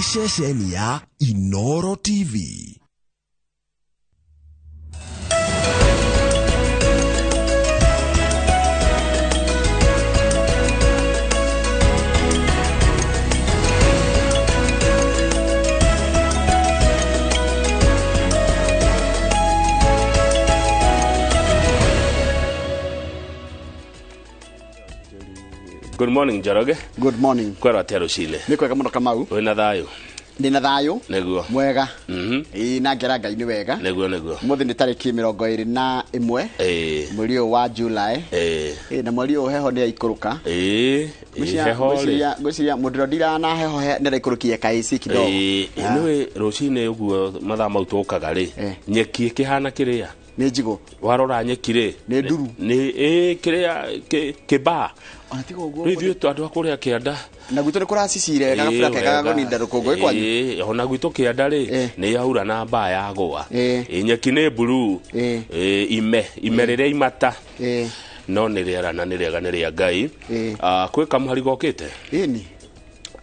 Nĩ ceceni ya Inoro TV. Good morning, Njoroge. Good morning. Kwero atia rucinĩ? Nĩ kwega mũno, Kamau. Wĩna thayũ? Ndĩna thayũ. Nĩguo. Mwega. Ĩĩ, na ngera Ngai nĩ wega. Nĩguo. Mũthĩ nĩ tarĩki 21 mweri ũyũ wa July. Ĩĩ, na mweri ũyũ heho nĩ yaikũrũka. Heho rĩ. Ngwĩciria mũndũ ũrĩa ndira na heho nĩ araikũrũkia ka AC kidogo. Ĩĩ, nĩwĩ rũcinĩ ũguo mathaa mau tũkaga rĩ, nyeki ĩkĩhana kĩrĩa Nĩ njigũ. Warora nyeki rĩ, Nĩ nduru. Nĩ ĩĩ kĩrĩa kĩbaa. Ona tiga ũguo. Rĩu ithuĩ andũ a kũrĩa kĩanda Na gwitũ nĩ kũracicire gagabura kega gagũninda rũkũngũ ĩ kwanyu. Ĩĩ, ona gwitũ kĩanda rĩ, nĩ yaura na mbaa yagũa. Ĩĩ, nyeki nĩ mburuu. Ĩĩ, ime rĩrĩa imata. No nĩ rĩera na nĩ rĩega, nĩ rĩa Ngai. Ah, kwĩ kamũhari gokĩte. Ĩni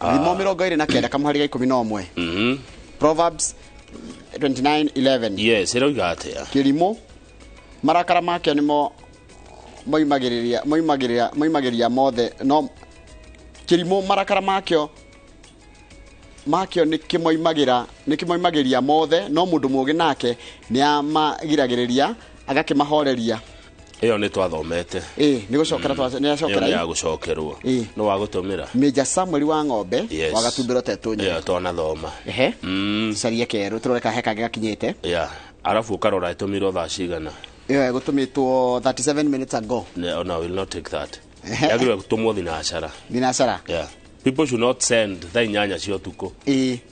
Thimo 29 kamũhari ga 11. Proverbs 29:11. Yes, ĩroiga atĩa? Kĩrimũ marakara makĩo nĩmo moimagĩrĩria mothe, no kĩrimũ marakara makĩo nĩ kĩmoimagĩria mothe, no mũndũ mũũgĩ nake nĩ amagiragĩrĩria agakĩmahoreria. Ĩyo nĩ twathomete. Ĩĩ, nĩ gũcokera nĩ Ĩyo acokera. Nĩ ya gũcokerwo. Nĩ wa gũtũmĩra. Major Samuel wa ng'ombe wa gatumbĩro tetũ. Ĩyo twanathoma. Ehe, carie kerũ tũrore kana he kangĩ gakinyĩte. Yeah, arabu ũkarora ĩtũmirwo thaa cigana. Ĩyo ĩgũtũmĩtwo 37 minutes ago. No, no, I will not take that. Yagĩrĩirwo gũtũmwo thinacara. Thinacara. Yeah, people should not send thaa 8 cia ũtukũ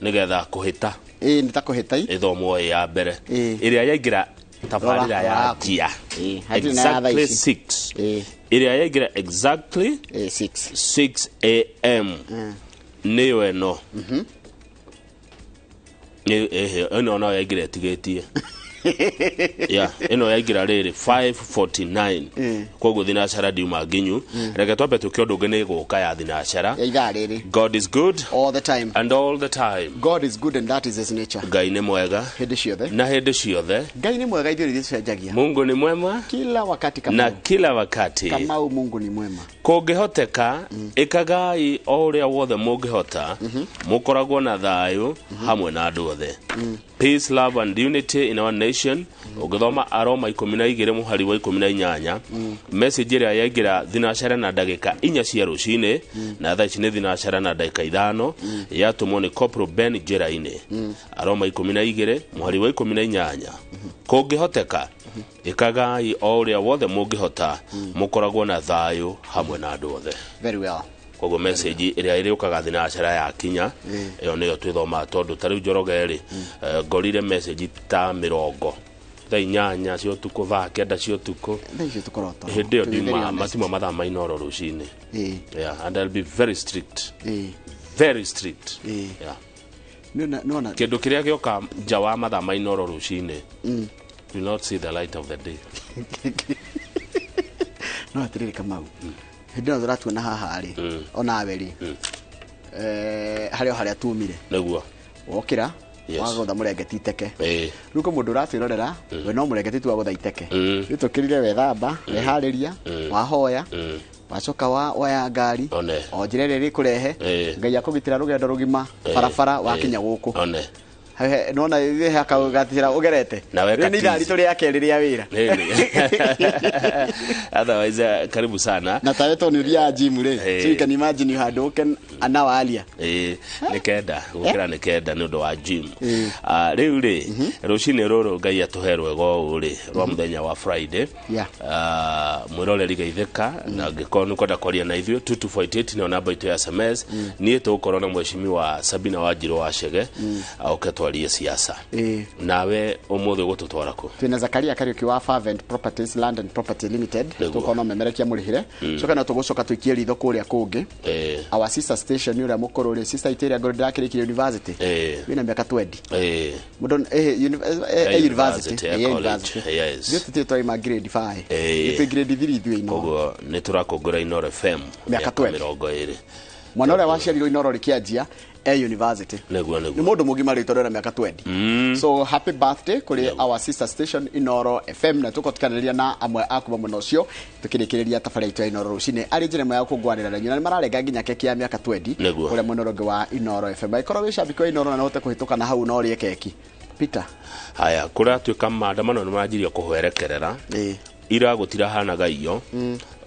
nĩgetha kũhĩta. Ĩĩ, nĩ ta kũhĩta i. Ĩthomwo ĩ ya mbere. Ĩrĩa yaingĩra tabarĩra Rora, ya yaku. njia. Hatirĩ na ya thaa Exactly ici. 6 ĩrĩa yaingĩra exactly Ĩĩ, 6. 6 a.m. Nĩyo ĩno. Ĩno no yaingĩra ĩtigĩtie ya ĩno yaingĩra rĩrĩ 549, koguo thinacara ndiuma nginyu. Reke twambe tũke ũndũ ũngĩ, nĩ ĩgũka ya thinacara. Ya ithaa rĩrĩ. God is good all the time. And all the time. God is good and that is his nature. Ngai nĩ mwega hĩndĩ ciothe. Na hĩndĩ ciothe. Ngai nĩ mwega, ithuĩ nĩ tũcenjagia. Mungu ni mwema kila wakati. Na Kamau. kila wakati. Kamau, Mungu ni mwema. Kũngĩhoteka, ĩkagai o ũrĩa wothe mũngĩhota mũkoragwo na thayũ hamwe na andũ othe. Peace, love and unity in our nation. Ũngĩthoma Aroma 12 mũhari wa 18. Message ĩrĩa yaingĩra thinacara na ndagĩka 4 cia rũcinĩ, na thaa ici nĩ thinacara na ndagĩka 5, yatũmwo nĩ Corporal Ben njĩra-inĩ. Aroma 12 mũhari wa 18, kũngĩhoteka, ĩkagai o ũrĩa wothe mũngĩhota mũkoragwo na thayũ hamwe na andũ othe. Very well. Koguo message ĩrĩa ĩrĩũkaga thinacara yakinya, ĩyo nĩyo twĩthomaga, tondũ ta rĩu Njoroge rĩ, ngorire message ta 20 thaa 8 cia ũtukũ, thaa 9 cia ũtukũ. Thaa icio tũkorwo toro. Hĩndĩ ĩyo To be very ndiuma honest. matima mathaa ma Inoro rũcinĩ. Yeah, and I'll be very strict, very strict. Yeah. Nĩwona. Kĩndũ kĩrĩa gĩoka nja wa mathaa ma Inoro rũcinĩ will not see the light of the day. No atĩrĩrĩ Kamau, hĩndĩ ĩno tũratuona haha rĩ, onawe rĩ, harĩ o harĩa tumire. Wokĩra, wagũtha mũrengeti iteke. Rĩu kwĩ mũndũ ũratwĩrorera, we no mũrengeti tu wagũtha iteke. Rĩu tũkĩrire, wethamba, weharĩria, wahoya, wacoka woya ngari One. o njĩra ĩrĩa ĩrĩkũrehe. Ngai akũgitĩra rũgendo rũgima barabara wakinya gũkũ. One. Nona hakagatĩra ũgerete. Na weka Rĩu nĩ ithaa tizi. ritũ rĩa kerĩ rĩa wĩra. Really. Otherwise, karibu sana. Na tawe tondũ nĩ ũthiaga gym rĩ, so you can imagine you had woken an hour earlier. Ĩĩ, nĩ 9 gũkĩra, nĩ 9 nĩ ũndũ wa gym. Ah, rĩu rĩ, rũcinĩ rũrũ Ngai atũhe rwega ũũ rĩ rwa mũthenya wa Friday. Ah, mwĩroreri geithĩka, na angĩkorwo nĩ kwenda kwaria na ithuĩ, 2248 nĩyo namba itũ ya SMS. Niĩ tũgũkorwo na mheshimiwa Sabina Wanjirũ wa Chege oke twarie siasa. Nawe ũmũthĩ ũgũtũtwara kũ? Twina Zakaria Kariuki wa Fervent Properties Land and Property Limited. Tũkorwo no memerekia mũrĩhĩre coka no tũgũcoka tũikie ritho kũrĩa kũngĩ. Our sister station ũrĩa mũkũrũ rĩ, sister itũ ĩrĩa ngũrũ ndĩrakĩrĩkirie university wĩna mĩaka 20 mũndũ university. University, college, university. Yes. Ithuĩ tũtirĩ twaima grade 5. Ithuĩ grade 3 ithuĩ ino. Koguo nĩ tũrakũngũra Inoro FM Mĩaka 20. 20. Mwana ũrĩa waciarirwo Inoro rĩkĩanjia e university. Nĩguo Nĩ nĩguo. mũndũ mũgima rĩu tondũ ena mĩaka 20. So happy birthday kũrĩ our sister station Inoro FM, na tũkũtikanĩria na amwe a kuma mwena ũcio tũkĩrĩkĩrĩria tabarĩra itũ ya Inoro rũcinĩ arĩ njĩra ĩmwe ya gũkũngũanĩra na inyuĩ. Na nĩ mararenga nginya keki ya mĩaka 20 Nĩguo. kũrĩa mwena ũrĩa ũngĩ wa Inoro FM. Angĩkorwo wĩ shabiki wa Inoro na no ũhote kũhĩtũka na hau no ũrĩe keki. Peter. Haya, kũratuĩka maandamano nĩ manjirie kũhwerekerera. Ira gũtirahanaga iyo.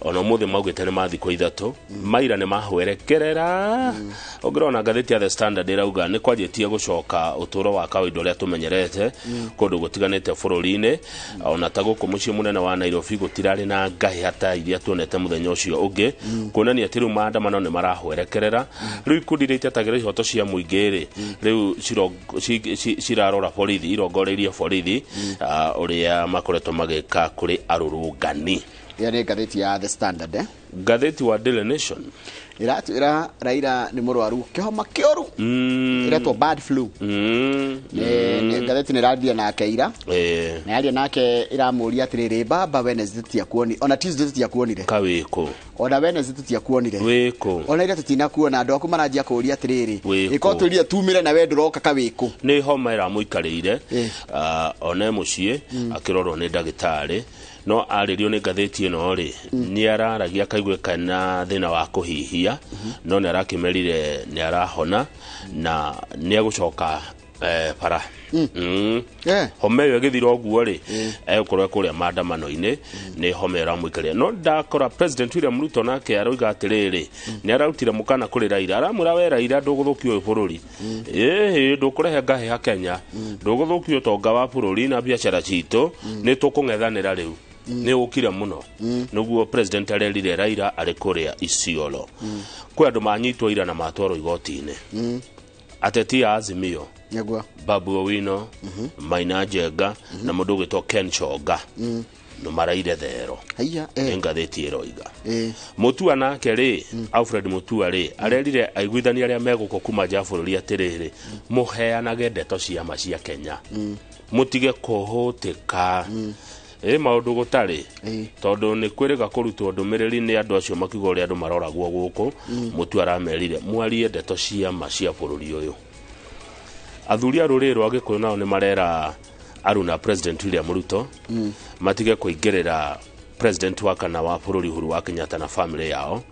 Ona ũmũthĩ maugĩte nĩ ma thikũ 3. Maira nĩ mahwerekerera. Ũngĩrona ngathĩti ya The Standard ĩrauga nĩ kwanjĩtie gũcoka ũtũũro wa kawaida ũrĩa tũmenyerete kũndũ gũtiganĩte bũrũri-inĩ. Ona ta gũkũ mũciĩ mũnene wa Nairobi gũtirarĩ na ngahĩha ta iria tuonete mũthenya ũcio ũngĩ, kuonania atĩ rĩu maandamano nĩ marahwerekerera. Rĩu ikundi iria itetagĩra ihoto cia mũingĩ rĩ, rĩu cirarora borithi, irongoreirie borithi ũrĩa makoretwo magĩka kũrĩ arũrũngani. Ĩyo nĩ ngathĩti ya The Standard. Ngathĩti wa Daily Nation Ĩratwĩra Raila nĩ mũrwaru kĩhoma kĩũru, ĩretwo bad flu. Nĩ ngathĩti nĩ ĩraria nake ira, na yaria nake ĩramũria atĩrĩrĩ, baba, Wednesday tũtiakuoni, ona Tuesday tũtiakuonire, Kawĩkũ? Ona Wednesday tũtiakuonire, Wĩkũ? Ona ira tũtinakuona. Andũ aku maranjia kũũria atĩrĩrĩ, Wĩkũ? ĩko twĩrire tumire na we ndũroka, kawĩkũ? Nĩ homa ĩramũikarĩire. One mũciĩ akĩrorwo nĩ ndagĩtarĩ, no arĩrio nĩ ngathĩti ĩno rĩ, nĩ araragia kaigue kana thĩna wa kũhihia, no nĩ arakĩmerire nĩ arahona na nĩ egũcoka bara. Homa ĩyo ĩgĩthira ũguo rĩ, egũkorwo kũrĩa maandamano-inĩ. Nĩ homa ĩyo ĩramũikaria. No ndakora President William Ruto nake aroiga atĩrĩrĩ, nĩ ararutire mũkana kũrĩ Raila, aramwĩra we Raila, ndũgũthũkia ũyũ bũrũri, ĩhĩ ndũkũrehe ngahĩha Kenya, ndũgũthũkia ũtonga wa bũrũri na biacara citũ, nĩ tũkũng'ethanĩra. Rĩu nĩ ũkire mũno, nĩguo president arerire Raila arĩ kũrĩa Isiolo. Kwĩ andũ manyitwo ira na matwarwo igoti-inĩ, ateti a Azimio, Babu Owino, Maina Njenga na mũndũ ũgwĩtwo Ken Chonga nĩ maraire thero. Haiya. Nĩ ngathĩti ĩroiga. Mutua nake rĩ, Alfred Mutua rĩ, arerire aiguithania arĩa megũkũ kuma nja ya bũrũri atĩrĩrĩ, mũheanage ndeto cia ma cia Kenya, mũtige kũhũtĩka ĩ maũndũ gũtarĩ, tondũ nĩ kwĩrĩga kũrutwo ndũmĩrĩri nĩ andũ acio makiuga ũrĩa andũ maroragwo gũkũ. Mutua aramerire mwarie ndeto cia ma cia bũrũri ũyũ. Athuri a rũrĩrĩ rwa Gĩkũyũ nao nĩ marera aruna President William Ruto matige kũingĩrĩra president wa kana wa bũrũri Uhuru wa Kenyatta na family yao.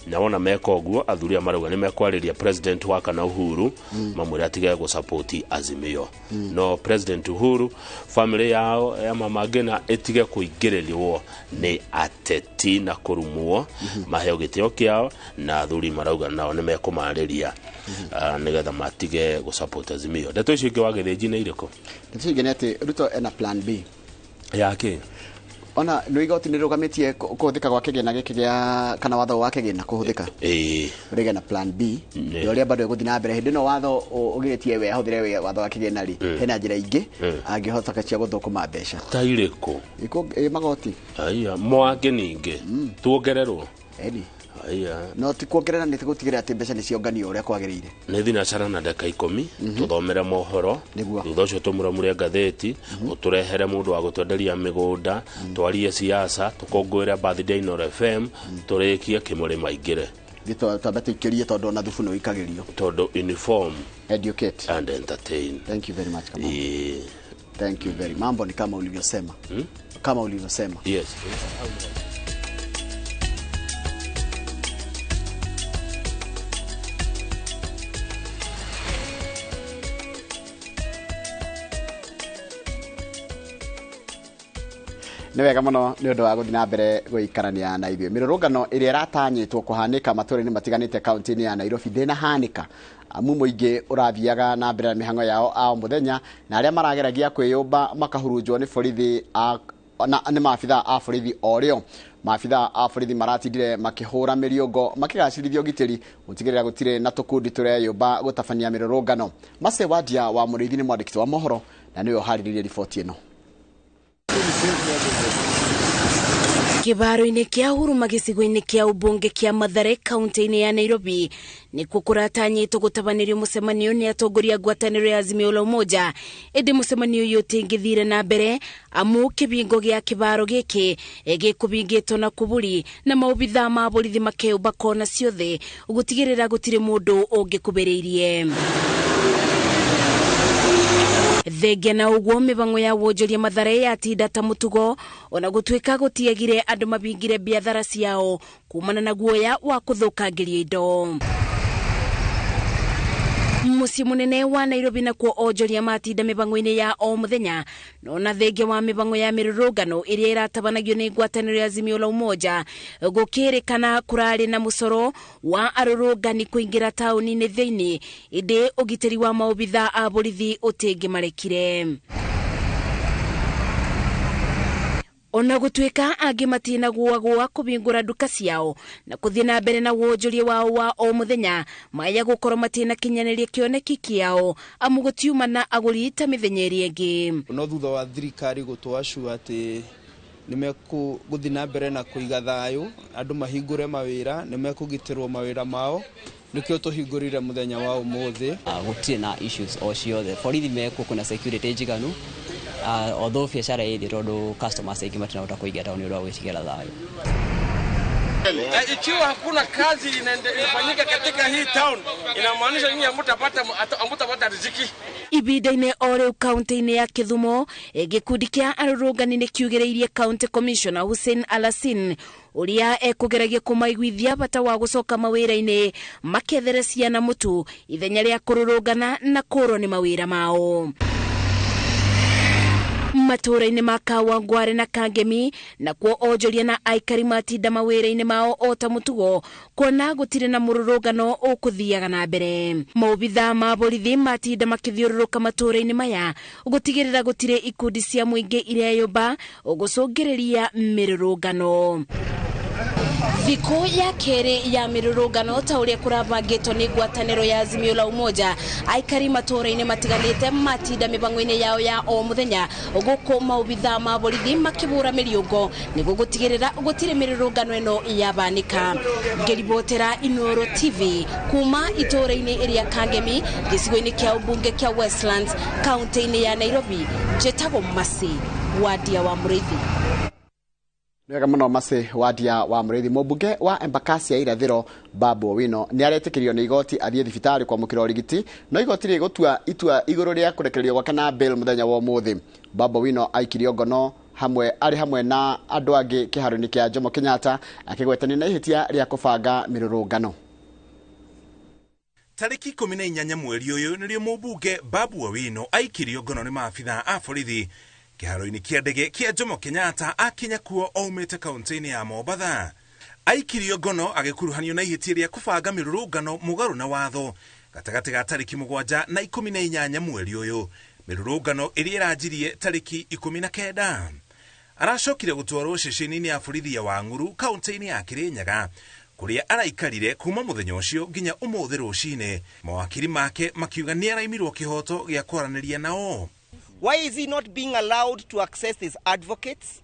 Na wona meka ũguo, athuri aya marauga nĩ mekwarĩria president wa kana Uhuru, mamwĩre atige gũsapoti Azimio. No President Uhuru, family yao ya Mama Ngina ĩtige kũingĩrĩrwo nĩ ateti na kũrumwo, maheo gĩtĩo kĩao. Na athuri marauga nao nĩ mekũmarĩria nĩgetha matige gũsupport Azimio. Ndeto icio ingĩ wa Gĩthĩnji nĩ irĩkũ? Ndeto ingĩ nĩ atĩ Ruto ena plan B. Yake? Ona nĩ igoti nĩ rũgamĩtie kũhũthĩka gwa kĩgĩna gĩkĩ gĩa kana watho wa kĩgĩna kũhũthĩka, rĩgĩa na plan B ya ũrĩa bado ĩgũthiĩ na mbere. Hĩndĩ ĩno watho ũgirĩtie we ahũthĩre we watho wa kĩgĩna rĩ, hena njĩra ingĩ angĩhota cia gũthũkũma mbeca. Ta irĩkũ? Magoti. Aya mwangĩ ningĩ tuongererwo? Eni. Aya. No ti kuongerera, nĩ gũtigĩrĩra atĩ mbeca nĩ cionganio ũrĩa kwagĩrĩire. Nĩ thinacara na ndagĩka 10, tũthomere mohoro. Thutha ũcio tũmũramũre ngathĩti, ũtũrehere mũndũ wa gũtwenderia mĩgũnda, twarie siasa, tũkũngũĩre birthday Inooro FM, tũrĩkie kĩmũrĩ maingĩre. Twambe tũikĩrie tondũ ona thubu nĩ ũikagĩrio. Tondũ uniform Educate and entertain. Thank you very much, Kamau. Ĩĩ. Thank you very. Mambo ni kama ulivyosema, kama ulivyosema. Yes. Nĩ wega mũno nĩ ũndũ wa gũthiĩ na mbere gũikarania na ithuĩ. Mĩrũrũngano ĩrĩa ĩratanyĩtwo kũhanĩka matũũra-inĩ matiganĩte kaunti-inĩ ya Nairobi ndĩnahanĩka, amu mũingĩ ũrathiaga na mbere na mĩhang'o yao a o mũthenya, na arĩa marageragia kwĩyũmba makahurunjwo nĩ borithi na nĩ maabitha a borithi. O rĩo maabitha a borithi maratindire makĩhũra mĩriũngo makĩgacĩrithia ũgitĩri gũtigĩrĩra gũtirĩ na tũkundi tũreyũmba gũtabania mĩrũrũngano. Mace Wadia wa Mũrĩithi nĩ mwandĩki wa mohoro na nĩwe ũharĩrĩirie riboti ĩno. Kĩbaro-inĩ kĩa Huruma gĩcigo-inĩ kĩa ũmbunge kĩa Mathare kaunti-inĩ ya Nairobi nĩkuo kũratanyĩtwo gũtabanĩrio mũcemanio nĩ atongoria ngwatanĩro ya Azimio la Umoja. Ĩndĩ mũcemanio ũyũ ũtingĩthire na mbere amu kĩbingo gĩa kĩbaro gĩkĩ gĩkũbingĩtwo na kuburi na maobithaa ma borithi makeũmba kona ciothe gũtigĩrĩra gũtirĩ mũndũ ũngĩkubĩrĩirie. Thengia na ũguo mĩbango ya wonjoria Mathare yatinda ta mũtugo ona gũtuĩka gũtiagire andũ mabingire biathara ciao kumana na guoya wa kũthũkangĩrio indo. Mũciĩ mũnene wa Nairobi nakuo onjoria matinda mĩbango-inĩ ya o mũthenya nona thengia wa mĩbango ya mĩrũrũngano ĩrĩa ĩratabanagio nĩ ngwatanĩro ya Azimio la Umoja gũkĩrĩkana kũrarĩ na mũcoro wa arũrũngani kũingĩra taũni-inĩ thĩinĩ ĩndĩ ũgitĩri wa maobithaa a borithi ũtĩngĩmarekire. Ona gũtuĩka angĩ matinagũagũa kũbingũra nduka ciao na kũthiĩ na mbere na wonjoria wao wa o mũthenya maya gũkorwo matinakinyanĩria kĩoneki kĩao amu gũtiuma na agũri ta mĩthenya ĩrĩa ĩngĩ. No thutha wa thirikari gũtũacua atĩ nĩmekũgũthiĩ na mbere na kũiga thayũ andũ mahingũre mawĩra nĩmekũgitĩrwo mawĩra mao nĩkĩo tũhingũrire mũthenya wa ũmũthĩ. Gũtirĩ na issues o ciothe, borithi mekuo kwĩna security njiganu. Although biacara ĩthĩ tondũ customers aingĩ matinahota kũingĩra taũni ũndũ wa gwĩtigĩra thayũ. Ikiwa hakuna kazi inafanyika katika hii town inamaanisha nyinyi hamtapata riziki. Ibinda-inĩ o rĩu kaunti-inĩ ya Kĩthumo gĩkundi kĩa arũrũngani nĩkiugĩrĩirie County Commissioner Hussein Alasin ũrĩa ekũgeragia kũmaiguithia bata wa gũcoka mawĩra-inĩ makethere ciana mũtu ithenya rĩa kũrũrũngana na kũrwo nĩ mawĩra mao. Matũũra-inĩ ma Kawangware na Kangemi nakuo onjoria na aikari matinda mawĩra-inĩ mao o ta mũtugo kuona gũtirĩ na mũrũrũngano ũkũthiaga na mbere. Maobithaa ma borithi matinda makĩthiũrũrũka matũũra-inĩ maya gũtigĩrĩra gũtirĩ ikundi cia mũingĩ ireyũmba gũcũngĩrĩria mĩrũrũngano. Thikũ ya kerĩ ya mĩrũrũngano ta ũrĩa kũrabangĩtwo nĩ ngwatanĩro ya Azimio la Umoja aikari matũũra-inĩ matiganĩte matinda mĩbango-inĩ yao ya o mũthenya gũkũ maobithaa ma borithi makĩbũra mĩriũngo nĩguo gũtigĩrĩra gũtirĩ mĩrũrũngano ĩno yabanĩka. Ngĩribotera Inooro TV kuma itũũra-inĩ ĩrĩa Kangemi gĩcigo-inĩ kĩa ũmbunge kĩa Westlands kaunti-inĩ ya Nairobi, njĩtagwo Masi Wadia wa Mũrĩithi. Wega muno Masi Wadia wa Mũrĩithi. Mũmbunge wa Embakasi ya Irathĩro Babu Owino nĩ aretĩkĩrio nĩ igoti athiĩ thibitarĩ kwamũkĩra ũrigiti no igoti rĩgũtua itua igũrũ rĩa kũrekererio gwake na bail mũthenya wa ũmũthĩ. Babu Owino aikirio ngono hamwe arĩ hamwe na andũ angĩ kĩharo-inĩ kĩa Jomo Kenyatta akĩgwetania na ihĩtia rĩa kũbanga mĩrũrũngano. Tarĩki 18 mweri ũyũ nĩrĩo mũmbunge Babu Owino aikirio ngono nĩ maabithaa a borithi kĩharo-inĩ kĩa ndege kĩa Jomo Kenyatta akinya kuo aumĩte kaunti-inĩ ya Mombatha. Aikirio ngono agĩkuruhanio na ihĩtia rĩa kũbanga mĩrũrũngano mũgarũ na watho gatagatĩ ga tarĩki 7 na 18 mweri ũyũ, mĩrũrũngano ĩrĩa ĩranjirie tarĩki 19. Aracokire gũtwarwo ceceni-inĩ ya borithi ya Wang'uru kaunti-inĩ ya Kirinyaga kũrĩa araikarire kuma mũthenya ũcio nginya ũmũthĩ rũcinĩ. Mawakiri make makiuga nĩ araimirwo kĩhoto gĩa kwaranĩria nao. Why is he not being allowed to access his advocates?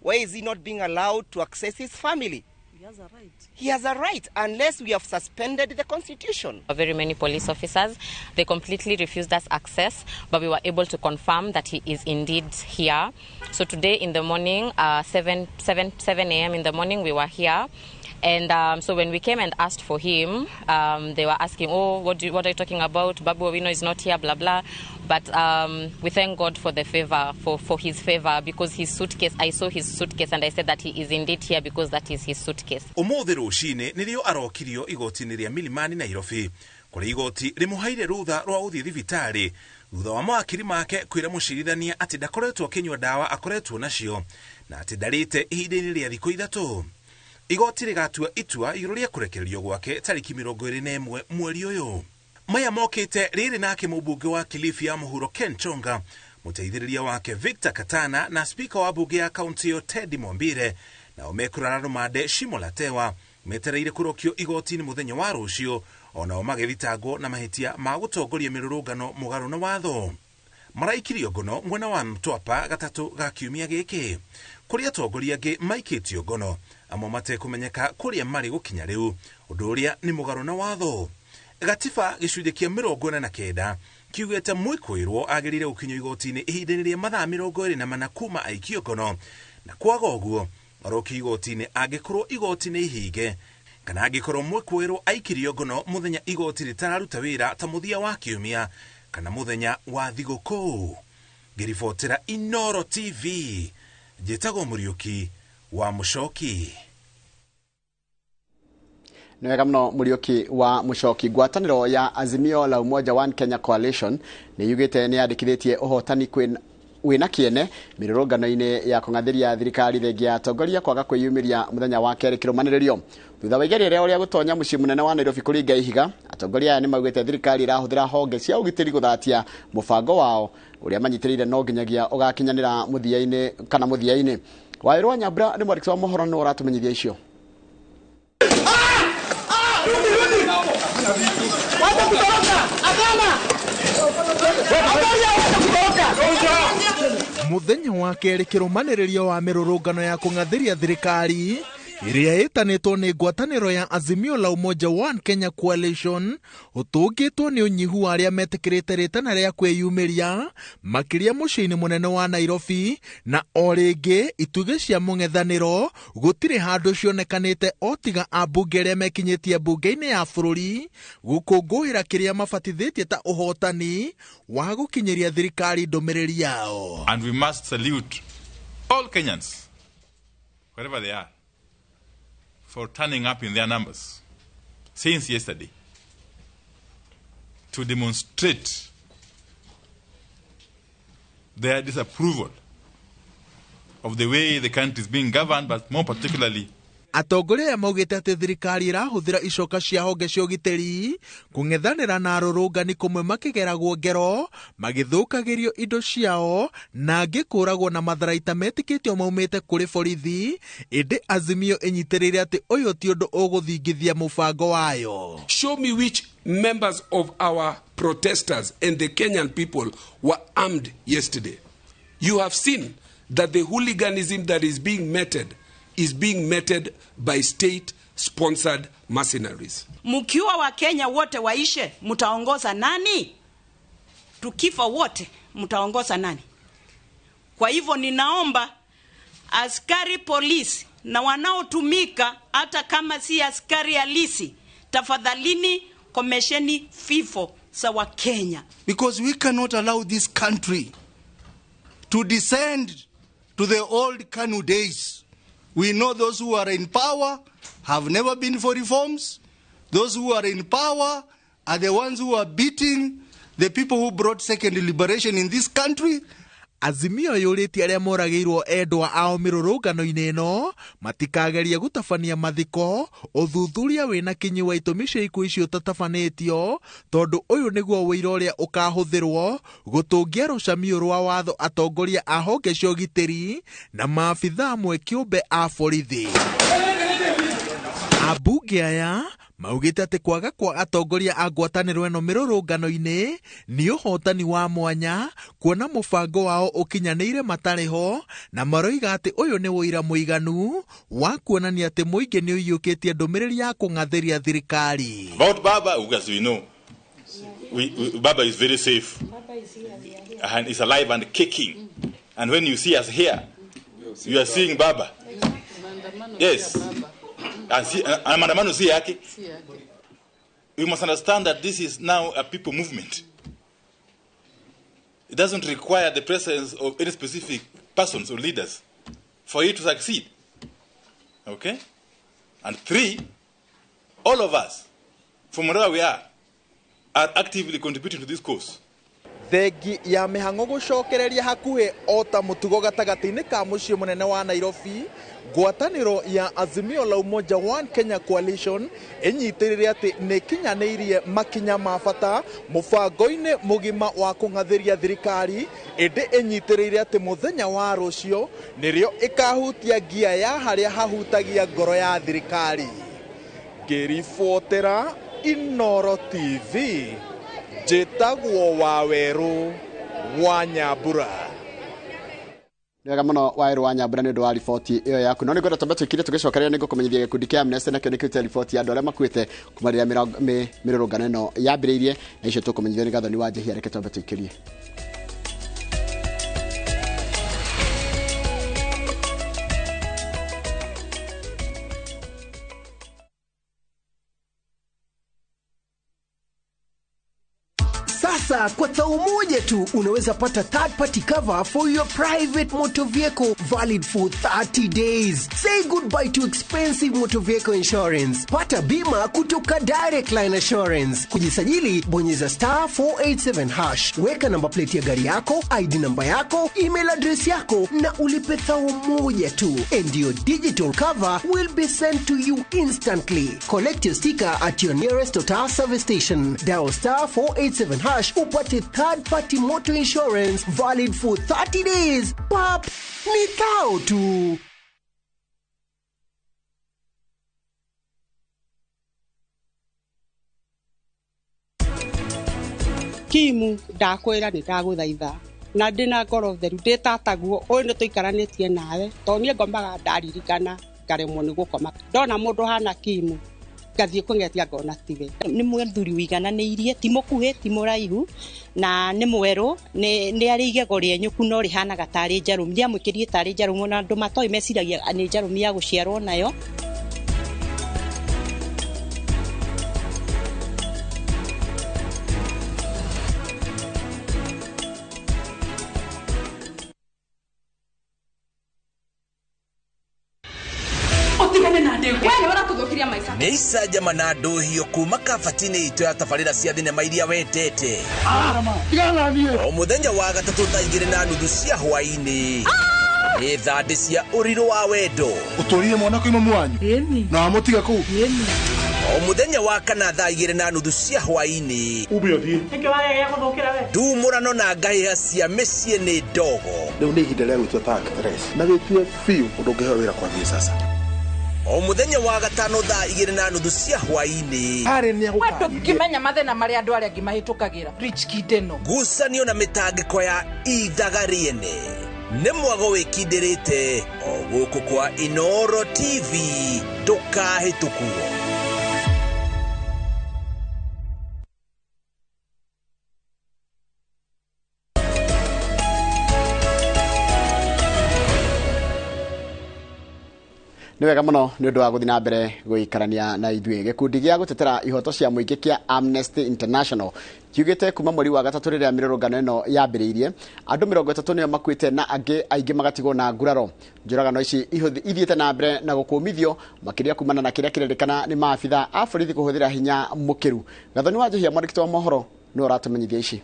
Why is he not being allowed to access his family? He has a right. He has a right, unless we have suspended the constitution. Very many police officers, they completely refused us access, but we were able to confirm that he is indeed here. So today in the morning, 7 a.m. in the morning, we were here. And so when we came and asked for him, they were asking, oh, what are you talking about? Babu Owino is not here, blah, blah. But we thank God for the favor, for his favor, because his suitcase, I saw his suitcase and I said that he is indeed here because that is his suitcase. Ũmũthĩ rũcinĩ nĩrĩo arokirio igoti-inĩ rĩa Milimani Nairobi, kũrĩa igoti rĩmũheire rũtha rwa gũthiĩ thibitarĩ thutha wa mawakiri make kwĩra mũcirithania atĩ ndakoretwo akĩnyua ndawa akoretwo nacio na atĩ ndarĩte ihinda-inĩ rĩa thikũ 3. Igoti rĩgatua itua igũrũ rĩa kũrekererio gwake tarĩki 21 mweri ũyũ. Maya mokĩte rĩrĩ nake mũmbunge wa Kilifi ya mũhuro Ken Chonga, mũteithĩrĩria wake Victor Katana na spika wa bunge ya kaunti ĩyo Teddy Mwambire nao mekũrara rũmande Shimo la Tewa metereire kũrokio igoti-inĩ mũthenya wa rũciũ onao magĩthitangwo na mahĩtia ma gũtongoria mĩrũrũngano mũgarũ na watho. Maraikirio ngono mwena wa Mtwapa gatatu ga kiumia giki. Kũrĩa atongoria angĩ maikĩtio ngono amwe matekũmenyeka kũrĩa marĩ gũkinya rĩu, ũndũ ũrĩa nĩ mũgarũ na watho. Gatiba gĩcunjĩ kĩa 49 kiugĩte mwĩkũĩrwo agĩrĩire gũkinyio igoti-inĩ ihinda-inĩ rĩa mathaa 24 kuma aikio ngono, na kwaga ũguo arokio igoti-inĩ angĩkorwo igoti nĩ ihinge kana angĩkorwo mwĩkũĩrwo aikirio ngono mũthenya igoti rĩtararuta wĩra ta mũthia wa kiumia kana mũthenya wa thigũkũ. Ngĩribotera Inooro TV, njĩtagwo Mũriũki wa Mũcoki. Nĩ wega mũno Mũriũki wa Mũcoki. Ngwatanĩro ya Azimio la Umoja One Kenya Coalition nĩ yugĩte nĩ yandĩkithĩtie ũhotani wĩna kĩene mĩrũrũngano-inĩ ya kũng'athĩria thirikari thengia ya atongoria kwaga kwĩyumĩria mũthenya wa kerĩ kĩrũmanĩrĩrio. Thutha wa igeria rĩao rĩa gũtonya mũciĩ mũnene wa Nairobi kũringa ihiga, atongoria aya nĩ maugĩte thirikari ĩrahũthĩra honge cia ũgitĩri gũthatia mũbango wao ũrĩa manyitĩrĩire no nginyagia ũgakinyanĩra mũthia-inĩ kana mũthia-inĩ. Waĩrũ wa Nyambura nĩ mwandĩki wa mohoro nĩ ũratũmenyithia icio. Muthenya wa kerĩ kĩrũmanĩrĩrio wa mĩrũrũngano ya kũng'athĩria thirikari ĩrĩa ĩtanĩtwo nĩ ngwatanĩro ya Azimio la Umoja One Kenya Coalition ũtũngĩtwo nĩ ũnyihu wa arĩa metĩkĩrĩte rĩtana rĩa kwĩyumĩria makĩria mũciĩ-inĩ mũnene wa Nairobi, na o rĩngĩ itugĩ cia mũng'ethanĩro gũtirĩ handũ cionekanĩte o tiga ambunge arĩa mekinyĩtie mbunge-inĩ ya bũrũri gũkũngũĩra kĩrĩa mabatithĩtie ta ũhotani wa gũkinyĩria thirikari ndũmĩrĩri yao. And we must salute all Kenyans wherever they are for turning up in their numbers since yesterday to demonstrate their disapproval of the way the country is being governed, but more particularly atongoria aya maugĩte atĩ thirikari ĩrahũthĩra icoka cia honge cia ũgitĩri kũng'ethanĩra na arũrũngani kũmwe makĩgeragwo ngero magĩthũkagĩrio indo ciao na angĩ kũragwo na matharaita metĩkĩtio maumĩte kũrĩ borithi, ĩndĩ Azimio ĩnyitĩrĩire atĩ ũyũ ti ũndũ ũgũthingithia mũbango wayo. Show me which members of our protesters and the Kenyan people were armed yesterday. You have seen that the hooliganism that is being meted is being meted by state-sponsored mercenaries. Mkiwa wa Kenya wote waishe, mtaongoza nani? Tukifa wote, mtaongoza nani? Kwa hivyo ninaomba askari polisi na wanaotumika hata kama si askari halisi, tafadhalini komesheni fifo za wa Kenya. Because we cannot allow this country to descend to the old Kanu days. We know those who are in power have never been for reforms. Those who are in power are the ones who are beating the people who brought second liberation in this country. Azimio yũrĩtie arĩa moragĩirwo endwa ao mĩrũrũngano-inĩ ĩno matikagerie gũtabania mathiko, ũthuthuria wĩna kinyi wa itũmi cia ikuũ icio ũtatabanĩtio, tondũ ũyũ nĩguo ũira ũrĩa ũkahũthĩrwo gũtũngia rũcamiũ rwa watho atongoria a honge cia ũgitĩri na maabithaa amwe kĩũmbe a borithi. Ambunge aya maugĩte atĩ kwaga kwa atongoria a ngwatanĩro ĩno mĩrũrũngano-inĩ nĩ ũhotani wa mwanya kuona mũbango wao ũkinyanĩire matarĩ ho, na maroiga atĩ ũyũ nĩ ũira mũiganu wa kuonania atĩ mũingĩ nĩ ũiyũkĩtie ndũmĩrĩri ya kũng'athĩria thirikari. About Baba, as we know, Baba is very safe and is alive and kicking. And when you see us here, you are seeing Baba. Yes. And maandamano si yake. We must understand that this is now a people movement. It doesn't require the presence of any specific persons or leaders for it to succeed. Okay? And three, all of us, from wherever we are actively contributing to this cause. Thengi ya mĩhang'o gũcokereria hakuhĩ o ta mũtugo gatagatĩ-inĩ ka mũciĩ mũnene wa Nairobi, ngwatanĩro ya Azimio la Umoja One Kenya Coalition ĩnyitĩrĩire atĩ nĩ ĩkinyanĩirie makinya ma bata mũbango-inĩ mũgima wa kũng'athĩria thirikari, ĩndĩ ĩnyitĩrĩire atĩ mũthenya wa rũciũ nĩrĩo ĩkahutia ngia ya harĩa hahutagia ngoro ya thirikari. Ngĩribotera Inooro TV, njĩtagwo Wawerũ wa Nyambura. Wega muno Waweru wa Nyambura nĩ ũndũ wa riboti ĩyo yaku. No nĩ ngwenda twambe twĩkire tũgĩcokereria nĩ ngũkũmenyithia gĩkundi kĩa Amnesty nakĩo nĩ kĩrutĩte riboti ya andũ arĩa makuĩte kuma rĩrĩa mĩrũrũngano ĩno yambĩrĩirie, na icio tũkũmenyithio nĩ Gathoni wa Njehia. Reke twambe tũikĩrie. Sasa kwa thao moja tu unaweza pata third party cover for your private motor vehicle valid for 30 days. Say goodbye to expensive motor vehicle insurance. Pata bima kutoka Direct Line Assurance. Kujisajili, bonyeza *487#. Weka namba plate ya gari yako, ID namba yako, email address yako na ulipe thao moja tu. And your digital cover will be sent to you instantly. Collect your sticker at your nearest Total service station. Dial *487# upate third party motor insurance valid for 30 days. Pap, ni thao tu. Kimu ndakwira ni ndaguthaitha na ndina ngoro theru nditataguo uyu ni tuikaranitie nawe to nie ngomaga ndaririkana ngaremwo ni gukoma ndona mundu hana Kimu ngathie kung'etia ngona tiwe. Ni muthuri wigananiirie, ti mukuhi ti muraihu na ni mweru, ni ari igego rienyuku no rihanaga tari njarũmi, rĩamwĩkĩrie tarĩ njarũmi na andũ matoĩ meciragia nĩ njarũmi ya gũciarwo nayo. Nĩ icanjama na ndũhio kuma kabati-inĩ itũ ya tabarĩra cia thinema iria wendete. O mũthenya wa gatatũ thaa 2:30 cia hwaĩ-inĩ nĩ thandĩ cia ũrirũ wa wendo. Ũtũrire mwana kwĩ mamu wanyu na wamũtiga kũu. O mũthenya wa kana thaa 2:30 cia hwaĩ-inĩ ndumũrano na ngahĩha cia mĩciĩ nĩ ndogo. Rĩu nĩ ihinda rĩa gwĩtua ta actress na wĩtue biũ ũndũ ũngĩheo wĩra kwambia sasa. O mũthenya wa gatano thaa 2:30 cia hwaĩ-inĩ ndũngĩmenya mathĩna marĩa andũ arĩa angĩ mahĩtũkagĩra. Rich Kid ĩno ngucanio na mĩtangĩko ya ithaga rĩene nĩ mwago wĩkindĩrĩte o gũkũ kwa Inooro TV, ndũkahĩtũkwo. Nĩ wega mũno nĩ ũndũ wa gũthiĩ na mbere gũikarania na ithuĩ. Gĩkundi gĩa gũtetera ihoto cia mũingĩ kĩa Amnesty International kiugĩte kuma mweri wa gatatũ rĩrĩa mĩrũrũngano ĩno yambĩrĩirie andũ 30 nĩo makuĩte na angĩ aingĩ magatigwo na nguraro. Njũragano ici ithiĩte na mbere na gũkũmithio makĩria kumana na kĩrĩa kĩrerĩkana nĩ maabitha a borithi kũhũthĩra hinya mũkĩru. Gathoni wa Njehia, mwandĩki wa mohoro, nĩwe ũratũmenyithia ici.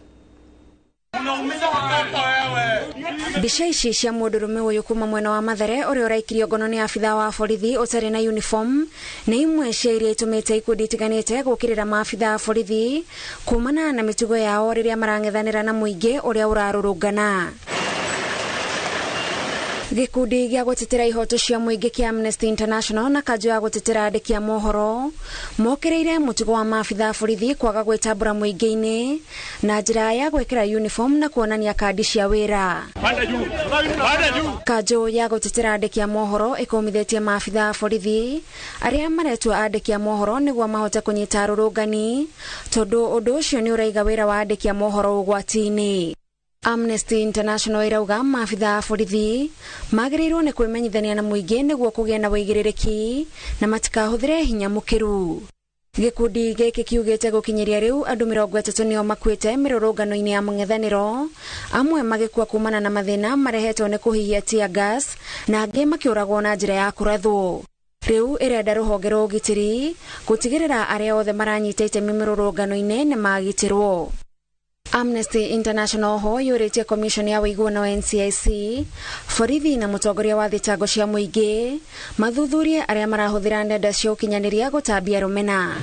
Mbica ici cia mũndũrũme ũyũ kuma mwena wa Mathare ũrĩa ũraikirio ngono nĩ abitha wa borithi ũtarĩ na uniform nĩ imwe cia iria itũmĩte ikundi itiganĩte gũkĩrĩra maabitha a borithi kumana na mĩtugo yao rĩrĩa marang'ethanĩra na mũingĩ ũrĩa ũrarũrũngana. Gĩkundi gĩa gũtetera ihoto cia mũingĩ kĩa Amnesty International na kanjũ ya gũtetera andĩki a mohoro mokĩrĩire mũtugo wa maabitha a borithi kwaga gwĩtambũra mũingĩ-inĩ na njĩra ya gwĩkĩra uniform na kuonania kandi cia wĩra. Kanjũ ya gũtetera andĩki a mohoro ĩkũmithĩtie maabitha a borithi arĩa maretua andĩki a mohoro nĩguo mahote kũnyita arũrũngani tondũ ũndũ ũcio nĩ ũraiga wĩra wa andĩki a mohoro ũgwati-inĩ. Amnesty International irauga maabitha a borithi magĩrĩirwo nĩ kwĩmenyithania na mũingĩ nĩguo kũgĩa na wĩigĩrĩrĩki na matikahũthĩre hinya mũkĩru. Gĩkundi gĩkĩ kiugĩte gũkinyĩria rĩu andũ 30 nĩo makuĩte mĩrũrũngano-inĩ ya mũng'ethanĩro, amwe magĩkua kumana na mathĩna marehetwo nĩ kũhihia tear gas na angĩ makĩũragwo na njĩra ya kũrathwo. Rĩu ĩrenda rũhonge rwa ũgitĩri gũtigĩrĩra arĩa othe maranyita itemi mĩrũrũngano-inĩ nĩ magitĩrwo. Amnesty International ho yũrĩtie commission ya ũiguano wa NCIC, borithi na mũtongoria wa thitango cia mũingĩ mathuthurie arĩa marahũthĩra nenda cia ũkinyanĩria gũtambia rũmena.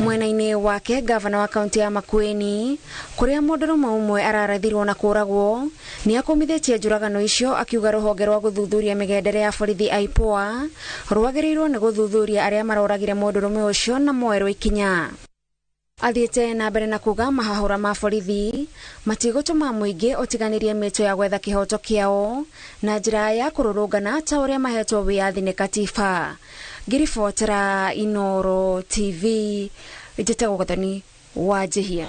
Mwena-inĩ wake gavana wa kaunti ya Makueni kũrĩa mũndũrũme ũmwe ararathirwo na kũragwo nĩ akũmithĩtie njũragano icio akiuga rũhonge rwa gũthuthuria mĩgendere ya borithi IPOA rwagĩrĩirwo nĩ gũthuthuria arĩa maroragire mũndũrũme ũcio na moerwo ikinya. Athiĩte na mbere na kuga mahahũra ma borithi matigũtũma mũingĩ ũtiganĩrie mĩto ya gwetha kĩhoto kĩao na njĩra ya kũrũrũngana ta ũrĩa mahetwo wĩyathi nĩ katiba. Ngĩribotera Inoro TV, njĩtagwo Gathoni wa Njihia.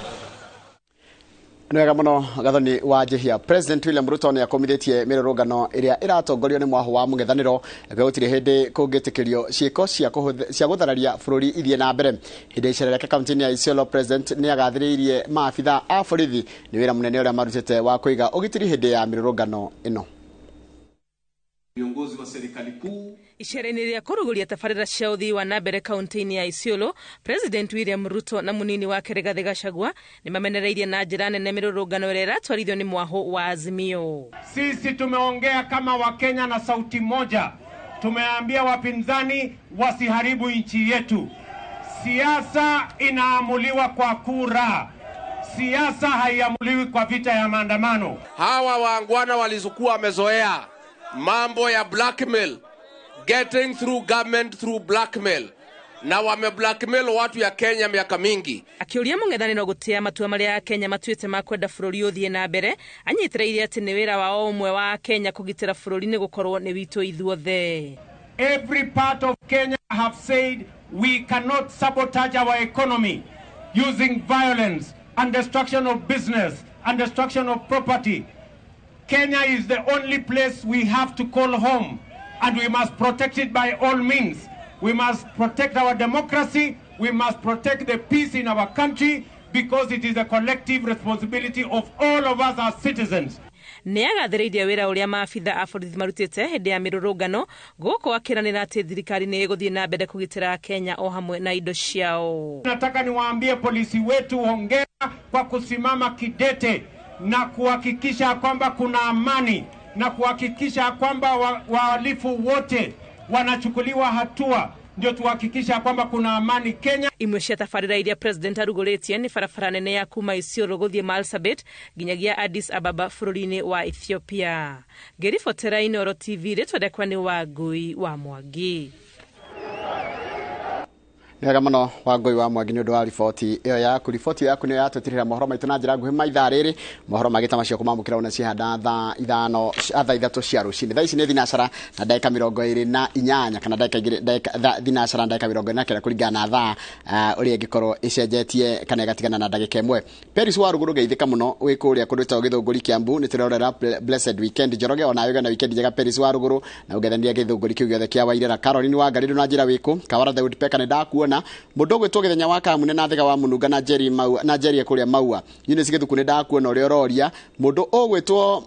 Nĩ wega mũno Gathoni wa Njihia. President William Ruto nĩ akomithĩtie mĩrũrũngano ĩrĩa ĩratongorio nĩ mwaho wa mũng'ethanĩro gũtirĩ hĩndĩ kũngĩtĩkĩrio ciĩko cia gũthararia bũrũri ithiĩ na mbere. Hĩndĩ ya icera rĩake kaunti-inĩ ya Isiolo, President nĩ agathĩrĩirie maabitha a borithi nĩ wĩra mũnene ũrĩa marutĩte wa kũiga ũgitĩri hĩndĩ ya mĩrũrũngano ĩno. Viongozi wa serikali kuu Icera-inĩ rĩa kũrugũria tabarĩra cia ũthii wa na mbere kaunti-inĩ ya Isiolo, President William Ruto na mũnini wake Rigathĩ Gachagua nĩ mamenereirie na njĩra nene mĩrũrũngano ĩrĩa ĩratwarithio nĩ mwaho wa Azimio. Sisi tumeongea kama Wakenya na sauti moja, tumeambia wapinzani wasiharibu nchi yetu. Siasa inaamuliwa kwa kura, siasa haiamuliwi kwa vita ya maandamano. Hawa waangwana walizokuwa wamezoea mambo ya blackmail, getting through government through blackmail, na wame blackmail watu ya Kenya miaka mingi. Akiuria mũng'ethanĩro gũtĩa matua marĩa Kenya matuĩte ma kwenda bũrũri ũthiĩ na mbere, anyitĩrĩire atĩ nĩ wĩra wa o ũmwe wa Kenya kũgitĩra bũrũri nĩ gũkorwo nĩ witũ ithuothe. Every part of Kenya have said we cannot sabotage our economy using violence and destruction of business and destruction of property. Kenya is the only place we have to call home, and we must protect it by all means. We must protect our democracy, we must protect the peace in our country, because it is a collective responsibility of all of us as citizens. Nĩ agathĩrĩirie wĩra ũrĩa maabitha a borithi marutĩte hĩndĩ ya mĩrũrũngano gũkũ akĩranĩra atĩ thirikari nĩ ĩgũthiĩ na mbere kũgitĩra Kenya o hamwe na indo ciao. Nataka niwaambie polisi wetu hongera kwa kusimama kidete na kuhakikisha kwamba kuna amani na kuhakikisha kwamba wahalifu wote wanachukuliwa hatua, ndio tuhakikisha kwamba kuna amani Kenya. Imwe cia tabarĩra iria President arugũrĩtie nĩ barabara nene ya kuma Isiolo gũthiĩ Marsabit nginyagia Addis Ababa bũrũri-inĩ wa Ethiopia. Ngĩribotera Inoro TV, rĩtwa rĩakwa nĩ Wangui wa Mwangi. Nĩ wega mũno Wangui wa Mwangi nĩ ũndũ wa riboti ĩyo yaku. Riboti yaku nĩyo yatũtirĩra mohoro maitũ na njĩra nguhĩ maithaa rĩrĩ. Mohoro mangĩ ta macio kũmamũkĩra ona cihanda thaa ithano thaa ithatũ cia rũcinĩ. Thaa ici nĩ thinacara na ndagĩka 28 kana ndagĩka thinacara na ndagĩka 29 kũringana na thaa ũrĩa ĩngĩkorwo ĩcenjetie kana ĩgatigana na ndagĩka ĩmwe. Peris wa Ruguru geithĩka mũno wĩ kũrĩa kũndũ gwĩtagwo Gĩthũngũri Kiambu, nĩ tũrerorera Blessed Weekend Njoroge, ona ũgĩa na weekend njega Peris wa Ruguru, na ũngethania Gĩthũngũri kĩu gĩothe kĩa Wairera. Caroline wa Ngarĩndũ na njĩra wĩkũ Kawara Daud Peka nĩ ndakuona mũndũ ũgwĩtwo Gĩthenya wa Kamune na Thega wa Mũnunga na Jerry Maua na Jerry kũrĩa Maua Eunice Gĩthuku nĩ ndakuona ũrĩa ũroria. Mũndũ ũgwĩtwo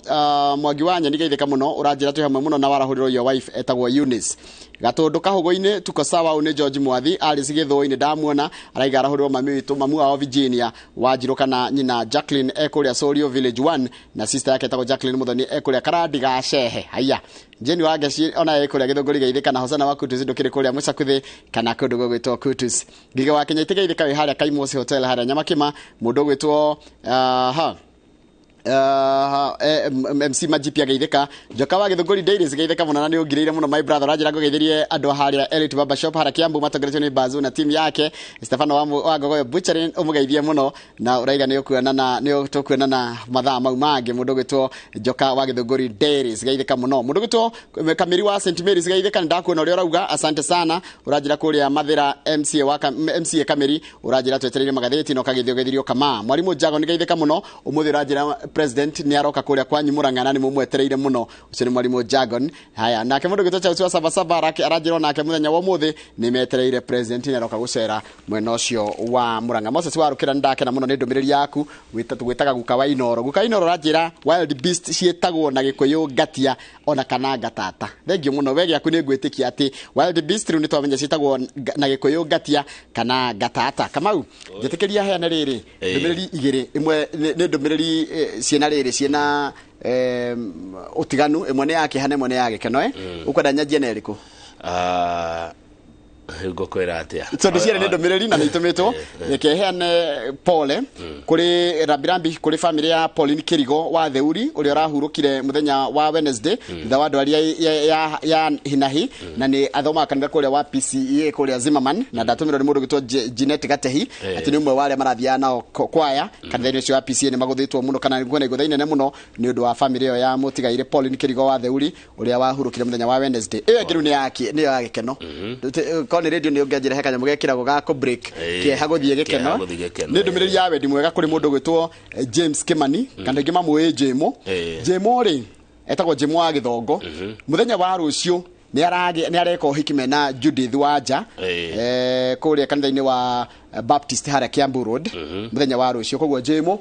Mwangi wa Nyeni geithĩka mũno ũranjĩra twĩ hamwe mũno na warahũrĩrwo your wife etagwo Eunice. Gatũndũ Kahũgũ-inĩ tuko sawa nĩ George Mwathi. Alice Gĩthũi-inĩ ndamuona araiga arahũrĩrwo mami witũ mamu wao Virginia Wanjirũ kana nyina Jacqueline ekũrĩa Sorio Village 1 na sister yake etagwo Jacqueline Muthoni ekũrĩa Karandi ga Cehe. Haiya Jeni wa Ngeci ona ekũrĩa Gĩthũngũri geithĩka na Hosana wa Kutus ndũkĩrĩ kũrĩa Mũcakuthĩ kana kũndũ gũgwĩtwo Kutus. Ngige wa Kenya itigeithĩka wĩ harĩa Kaimosi Hotel harĩa Nyamakima. Mũndũ ũgwĩtwo MC Majipi ageithĩka. Njoka wa Gĩthũngũri Dairies geithĩka mũno na nĩ ũngirĩire mũno my brother, ũranjĩra ngũgeithĩrie andũ harĩa Elite Barber Shop harĩa Kiambu matongoretio nĩ Bazu na team yake. Stefano wa Ngogoyo Butchery ũmũgeithie mũno na ũraiga nĩ ũkuonana nĩ tũkuonana mathaa mau mangĩ. Mũndũ ũgwĩtwo Njoka wa Gĩthũngũri Dairies geithĩka mũno. Mũndũ ũgwĩtwo Kamiri wa St Mary's geithĩka, nĩ ndakuona ũrĩa ũrauga, asante sana. Ũranjĩra kũrĩa Mathĩra MCA wa MCA Kamiri ũranjĩra twetereire magathĩti na ũkagĩthio geithirio kama. Mwarimu Jago nĩ geithĩka mũno ũmũthĩ, ũranjĩra President nĩ aroka kũrĩa kwanyu Murang'a na nĩ mũmwetereire mũno, ũcio nĩ mwarimu Jagon. Haya, nake mũndũ ũgwĩtwo Charles wa Sabasaba aranjĩra nake mũthenya wa ũmũthĩ nĩ metereire President nĩ aroka gũcera mwena ũcio wa Murang'a. Moses wa Rũkĩra nĩ ndakena mũno nĩ ndũmĩrĩri yaku, gwĩtaga guka wa Inoro. Guka wa Inoro aranjĩra wild beast ciĩtagwo na Gĩkũyũ ngatia ona kana ngatata. Thengiũ mũno we gĩaku, nĩ ngwĩtĩkia atĩ wild beast rĩu nĩ twamenya ciĩtagwo na Gĩkũyũ ngatia kana ngatata. Kamau, njĩtĩkĩria heane rĩrĩ ndũmĩrĩri igĩrĩ, ĩmwe nĩ ndũmĩrĩri ciĩna rĩrĩ ciĩna ũtiganu, ĩmwe nĩ ya kĩeha na ĩmwe nĩ ya gĩkeno. Ũkwenda nyanjie na ĩrĩkũ? Ngũkwĩra atĩa? Tondũ cierĩ nĩ ndũmĩrĩri na nĩ itũmĩtwo, reke heane pole kũrĩ rambirambi kũrĩ famĩlĩ ya Pauline Kĩrigo wa Theuri ũrĩa ũrahurũkire mũthenya wa Wednesday thutha wa ndwari ya hinahi, na nĩ athomaga kanitha kũrĩa wa PCEA kũrĩa Zimmerman, na ndatũmĩrwo nĩ mũndũ ũgwĩtwo Jeanette Gatehi atĩ nĩ ũmwe wa arĩa marathiaga nao kwaya kanitha-inĩ ũcio wa PCEA. Nĩ magũthĩtwo mũno kana kwĩna igũtha inene mũno nĩ ũndũ wa famĩlĩ ĩyo ya mũtigairĩ Pauline Kĩrigo wa Theuri ũrĩa wahurũkire mũthenya wa Wednesday. Ĩyo ĩngĩ rĩu nĩ ya gĩkeno. Korwo nĩ radio nĩ ũngĩanjĩra he kanyamũ gekĩragwo ga kũ break kĩeha gũthiĩ gĩkeno. Kĩeha gũthiĩ gĩkeno, Nĩ ndũmĩrĩri ya wendi mwega kũrĩ mũndũ ũgwĩtwo James Kimani, kana aingĩ mamũĩ Jemo. Jemo rĩ, etagwo Jemo wa Gĩthongo. Mũthenya wa rũciũ nĩ areka ũhiki mena Judith Wanja kũrĩa kanitha-inĩ wa Baptist harĩa Kiambu Road mũthenya wa rũciũ. Koguo Jemo,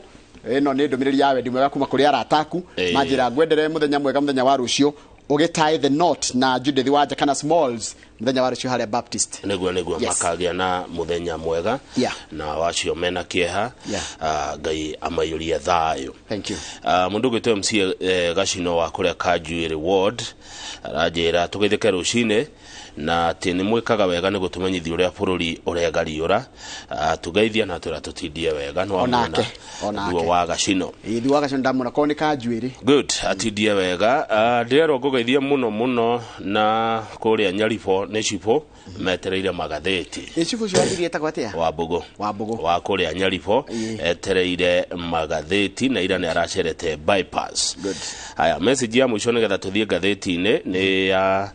ĩno nĩ ndũmĩrĩri ya wendi mwega kuma kũrĩ arata aku, manjĩra ngwendere mũthenya mwega mũthenya wa rũciũ ũgĩtie the knot na Judith Wanja kana Smalls mũthenya wa rũciũ harĩa Baptist. Nĩguo makagĩa na mũthenya mwega na wacio mena kĩeha. Ngai amaiyũrie thayũ. Thank you. Mũndũ ũgwĩtwo MC Gacino wa kũrĩa Kanjuĩrĩ Ward aranjĩra tũgeithĩke rũcinĩ na atĩ nĩ mwĩkaga wega nĩ gũtũmenyithia ũrĩa bũrũri ũregariũra. Tũgeithia na twĩra tũtindie wega nĩ wamuona. Onake, onake. Thuo wa Gacino. Ĩĩ, Thuo wa Gacino ndamuona korwo nĩ Kanjuĩrĩ. Good, atindie wega. Ndĩrerwo ngũgeithie mũno mũno na kũrĩa Nyaribo nĩ cibũ metereire magathĩti. Ĩ cibũ ũcio wathiri etagwo atĩa? Wa Mbũgũ. Wa Mbũgũ. Wa kũrĩa Nyaribo etereire magathĩti na ira nĩ aracerete bypass. Good. Haya, message ya mũico nĩgetha tũthiĩ ngathĩti-inĩ nĩ ya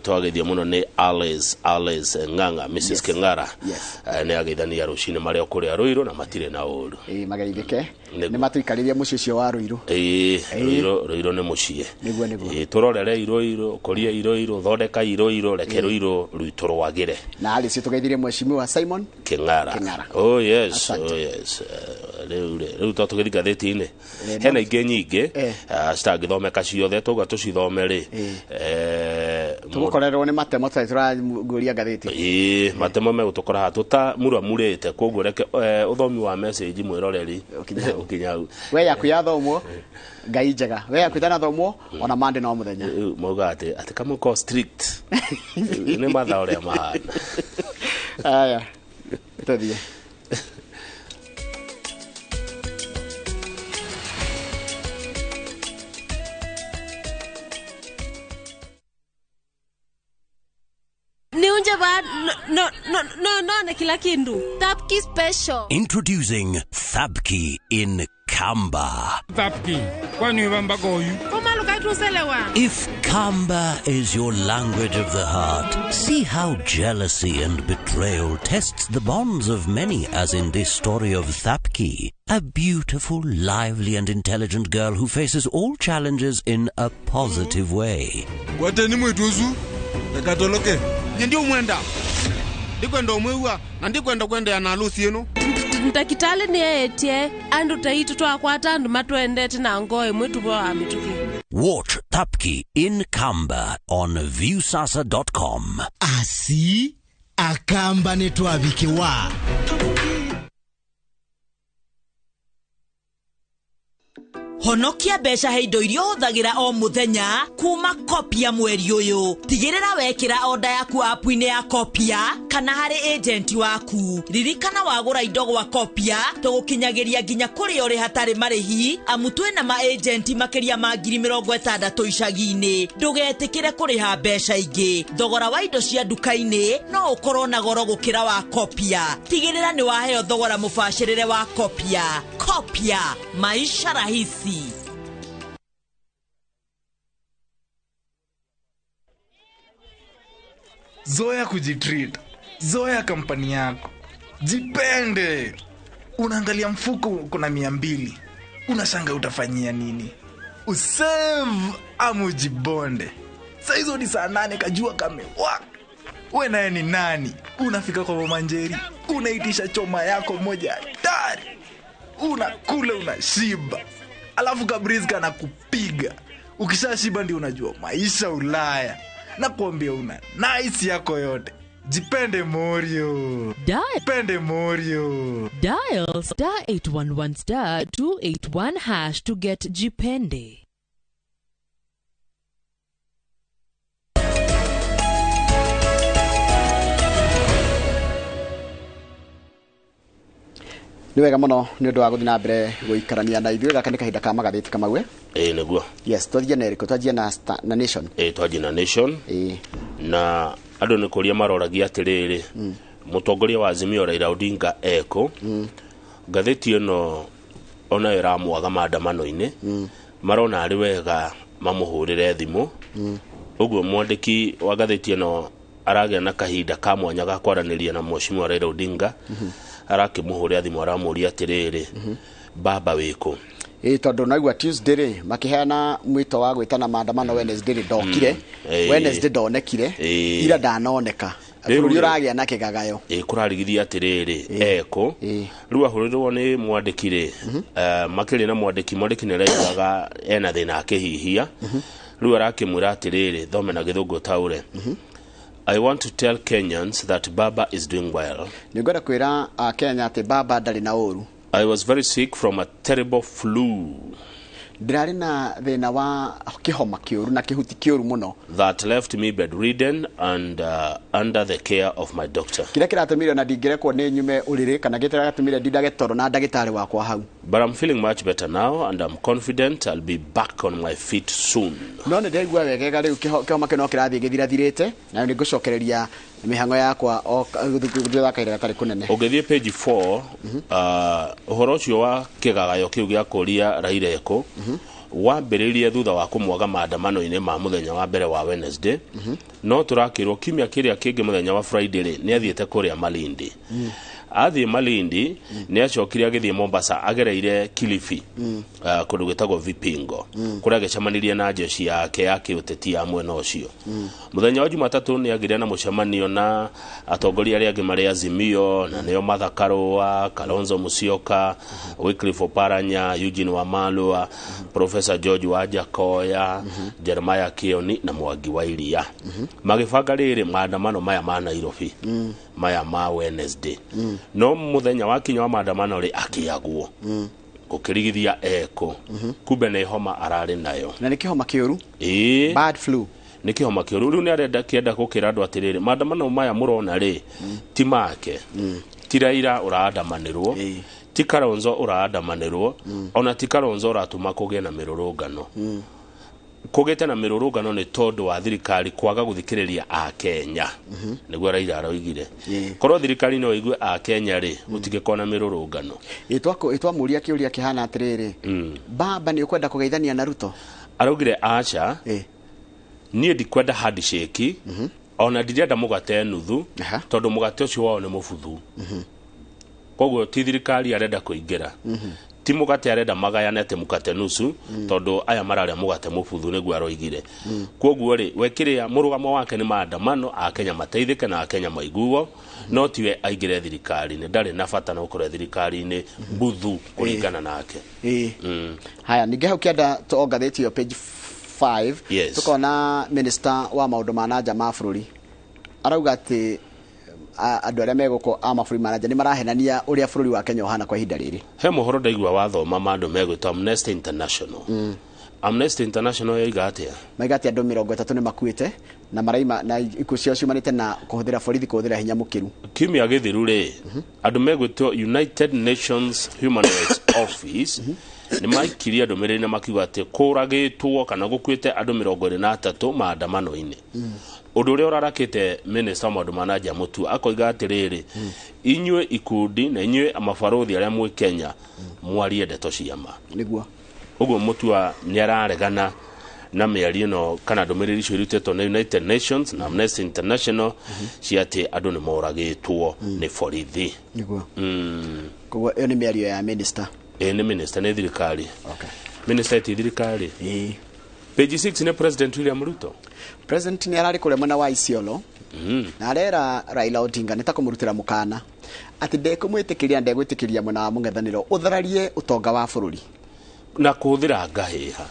twageithio mũno nĩ Alice Ng'ang'a, Mrs. Kĩng'ara. Nĩ ageithania rũcinĩ marĩa o kũrĩa Rũirũ na matirĩ na ũru. Ĩĩ, mageithĩke. Nĩ matũikarĩrie mũciĩ ũcio wa Rũirũ. Ĩĩ, Rũirũ nĩ mũciĩ. Nĩguo. Ĩĩ, tũrorere Irũirũ, kũria Irũirũ, thondeka Irũirũ, reke Rũirũ rwitũ rwagĩre. Na Alice tũgeithirie mheshimiwa Simon Kĩng'ara. Kĩng'ara. Oh yes, Asante. oh yes. Rĩu to tũgĩthiĩ ngathĩti-inĩ. Hena ingĩ nyingĩ citangĩthomeka ciothe, twauga tũcithome rĩ. Tũgũkorerwo nĩ matemo tũtarĩ tũraguũria ngathĩti. Ĩĩ, matemo megũtũkora haha tũtamuramurĩte, koguo reke ũthomi wa message mwĩroreri ũkinya hau. We yaku yathomwo Ngai njega, we yaku ĩtanathomwo ona mande no mũthenya. Mauga atĩ kamwe ko strict nĩ mathaa ũrĩa mahana. Aya, tũthiĩ. Niunje ba no no no no na kila kindu. Thapki special. Introducing Thapki in Kamba. Thapki, kwani wamba goyu? If Kamba is your language of the heart, see how jealousy and betrayal tests the bonds of many, as in this story of Thapki, a beautiful, lively and intelligent girl who faces all challenges in a positive way. Kwateni mwituzu, lekatoloke. Nyendi umwenda. Ndikwenda umwewa, na ndikwenda kwenda na harusi yenu. Ntakitale ni etie, andu taitu twakwata andu matwendete na ngoe mwitu bwa amituki. Watch Thapki in Kamba on viewsasa.com. Asi akamba netwabikiwa. Honokia mbeca he indo iria ũhũthagĩra o mũthenya kuma Kopia mweri ũyũ. Tigĩrĩra wekĩra oda yaku app-inĩ ya Kopia kana harĩ agent waku. Ririkana wagũra indo gwa Kopia tũgũkinyagĩria nginya kũrĩa ũrĩ hatarĩ marĩhi, amu twĩna ma agent makĩria ma 60,000 icagi-inĩ. Ndũgetĩkĩre kũrĩha mbeca ingĩ. Thogora wa indo cia nduka-inĩ no ũkorwo na goro gũkĩra wa Kopia. Tigĩrĩra nĩ waheo thogora mũbacĩrĩre wa Kopia. Kopia, maisha rahisi. Zoea kujitreat, zoea kampani yako, jipende. Unaangalia mfuko kuna 200, unashanga utafanyia nini? Usave ama ujibonde. Saa hizo ni saa 8 kajua kamewaka. We naye ni nani? Unafika kwa Mama Njeri, unaitisha choma yako moja hatari, unakula unashiba, alafu kabriz kana kupiga. Ukishashiba ndio unajua maisha Ulaya. Na kuambia una nice yako yote. Jipende Morio. Jipende Morio. Dial star 811 star 281 hash to get Jipende. Nĩ wega mũno nĩ ũndũ wa gũthiĩ na mbere gũikarania na ithuĩ. Gaka nĩ kahinda ka magathĩti kamaue. Ĩĩ nĩguo. Yes, twanjie na ĩrĩkũ? Twanjie na na Nation. Ĩĩ, twanjie na Nation. Na andũ nĩ kũria maroragia atĩrĩrĩ, mũtongoria wa Azimio Raila Odinga ekũ? Ngathĩti ĩno onayo ĩramwaga maandamano-inĩ, marona arĩ wega mamũhũrĩre thimũ. Ũguo mwandĩki wa ngathĩti ĩno aragĩa na kahinda ka mwanya ga kwaranĩria na Mheshimiwa Raila Odinga. Arakĩmũhũrĩra thimũ, aramũria atĩrĩrĩ, baba wĩkũ? Ĩĩ, tondũ naigua Tuesday rĩ, makĩheana mwĩto wa gwĩtana maandamano Wednesday rĩ, ndokire. Wednesday ndonekire. Ira ndanoneka. Rĩu bũrũri rĩ- ũragĩa na kĩgagayo. Ĩ kũrarigithia atĩrĩrĩ, ekũ rĩu ahũrĩrwo nĩ mwandĩki rĩ, makĩrĩ na mwandĩki, mwandĩki nĩ araugaga ena thĩna akĩhihia. Rĩu arakĩmwĩra atĩrĩrĩ, thome na gĩthũngũ taũre. "I want to tell Kenyans that Baba is doing well." Nĩ ngwenda kwĩra Akenya atĩ baba ndarĩ na ũru. "I was very sick from a terrible flu." Ndĩrarĩ na thĩna wa kĩhoma kĩũru na kĩhuti kĩũru mũno. "That left me bedridden and under the care of my doctor." Kĩrĩa kĩratũmire ona ndingĩrekwo nĩ nyume ũrĩrĩ, kana kĩrĩa gĩatũmire ndindage toro na ndagĩtarĩ wakwa hau. "But I'm feeling much better now and I'm confident I'll be back on my feet soon." No nĩ ndĩraigua wegega rĩu, kĩhoma kĩu no kĩrathiĩ gĩthirathirĩte, na nĩ ngũcokereria mĩhang'o yakwa o thutha wa kahinda gatarĩ kũnene. Ũngĩthiĩ page 4, ũhoro ũcio wa kĩgagayo kĩu gĩa kũria Raila ekũ wambĩrĩirie thutha wa kũmwaga maandamano-inĩ ma mũthenya wa mbere wa Wednesday. No tũrakĩrwo kiumia kĩrĩa kĩngĩ, mũthenya wa Friday rĩ, nĩ athiĩte kũrĩa Malindi. Athiĩ Malindi, nĩ acokire agĩthiĩ Mombasa agereire Kilifi, kũndũ gwĩtagwo Vipingo, kũrĩa agĩcemanirie na jeshi yake ya kĩũteti ya mwena ũcio. Mũthenya wa Jumatatũ nĩ agĩire na mũcemanio na atongoria arĩa angĩ marĩ Azimio, na nĩo Martha Karua, Kalonzo Musyoka, Wycliffe Oparanya, Eugene Wamalwa, Professor George Wajackoyah, Jeremiah Kioni na Mwangi wa Iria. Magĩbanga rĩrĩ maandamano maya ma Nairobi, maya ma Wednesday. No mũthenya wakinya wa maandamano rĩ, akĩagwo. Gũkĩrigithia ekũ, kumbe nĩ homa ararĩ nayo. Na nĩ kĩhoma kĩũru. Ĩĩ. Bad flu. Nĩ kĩhoma kĩũru. Rĩu nĩ arenda kĩenda gũkĩra andũ atĩrĩrĩ, maandamano maya mũrona rĩ, ti make, ti Raila ũraandamanĩrwo, ti Kalonzo ũraandamanĩrwo, ona ti Kalonzo ũratũma kũgĩe na mĩrũrũngano. Kũgĩte na mĩrũrũngano nĩ tondũ wa thirikari kwaga gũthikĩrĩria Akenya, nĩguo Raila aroigire. Korwo thirikari no ĩigue Akenya rĩ, gũtingĩkorwo na mĩrũrũngano. Ĩ twamũria kĩũria kĩhana atĩrĩrĩ, baba nĩ ũkwenda kũgeithania na Ruto? Araugire aca, niĩ ndikwenda handshake, ona ndirenda mũgate nuthu, tondũ mũgate ũcio wao nĩ mũbuthu. Koguo ti thirikari arenda kũingĩra, ti mũgate arenda magayane atĩ mũkate nusu, tondũ aya mararĩa mũgate mũbuthu, nĩguo aroigire. Koguo rĩ, we kĩrĩa mũrũgamo wake nĩ maandamano, Akenya mateithĩke na Akenya maiguo, no tiwe aingĩre thirikari-inĩ. Ndarĩ na bata na gũkorwo thirikari-inĩ buthu kũringana nake. Haya, ningĩ hau kĩanda to ngathĩti ĩyo page 5, tukona minister wa maũndũ ma nanja ma bũrũri arauga atĩ andũ arĩa megũkũ a mabũrũri ma nanja nĩ marahenania ũrĩa bũrũri wa Kenya ũhana kwa ihinda rĩrĩ. He mohoro ndaigua wathoma ma andũ megwĩtwo Amnesty International. Amnesty International yoiga atĩa? Maiga atĩ andũ 30 nĩ makuĩte na maraima na ikuũ ciao ciumanĩte na kũhũthĩra borithi kũhũthĩra hinya mũkĩru. Kiumia gĩthiru rĩ, andũ megwĩtwo United Nations Human Rights Office nĩ maikirie ndũmĩrĩri na makiuga atĩ kũragĩtwo kana gũkuĩte andũ 23 maandamano-inĩ, ũndũ ũrĩa ũrarakĩte minister wa maũndũ ma nanja Mutua akoiga atĩrĩrĩ, inyuĩ ikundi na inyuĩ mabarũthi arĩa mwĩ Kenya, mwarie ndeto cia ma. Nĩguo. Ũguo Mutua nĩ araregana na mĩario ĩno kana ndũmĩrĩri icio irutĩtwo nĩ United Nations na Amnesty International cia atĩ andũ nĩ moragĩtwo nĩ borithi. Nĩguo. Koguo ĩyo nĩ mĩario ya minister. Ĩ, nĩ minister, nĩ thirikari. Minister ti thirikari. Page 6 nĩ President William Ruto. President nĩ ararĩ kũrĩa mwena wa Isiolo na arera Raila Odinga nĩ ta kũmũrutĩra mũkana atĩ ndekũmwĩtĩkĩria, ndegwĩtĩkĩria mwena wa mũng'ethanĩro ũthararie ũtonga wa bũrũri na kũhũthĩra ngahĩha.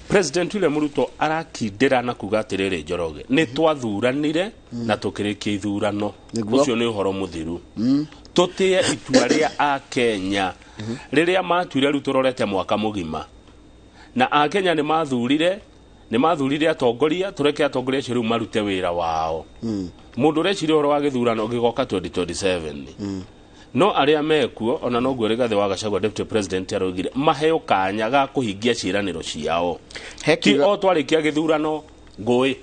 President William Ruto arakindĩra na kuga atĩrĩrĩ, Njoroge, nĩ twathuranire na tũkĩrĩkia ithurano. Ũcio nĩ ũhoro mũthiru. Tũtĩe itua rĩa Akenya rĩrĩa matuire. Rĩu tũrorete mwaka mũgima na Akenya nĩ mathurire atongoria. Tũreke atongoria acio rĩu marute wĩra wao. Mũndũ ũreciria ũhoro wa gĩthurano gĩgoka 2027, No arĩa mekuo ona noguo Rigathi wa Gachagua deputy president aroigire maheo kanya ga kũhingia ciĩranĩro ciao. Ti o twarĩkia gĩthurano ngũĩ.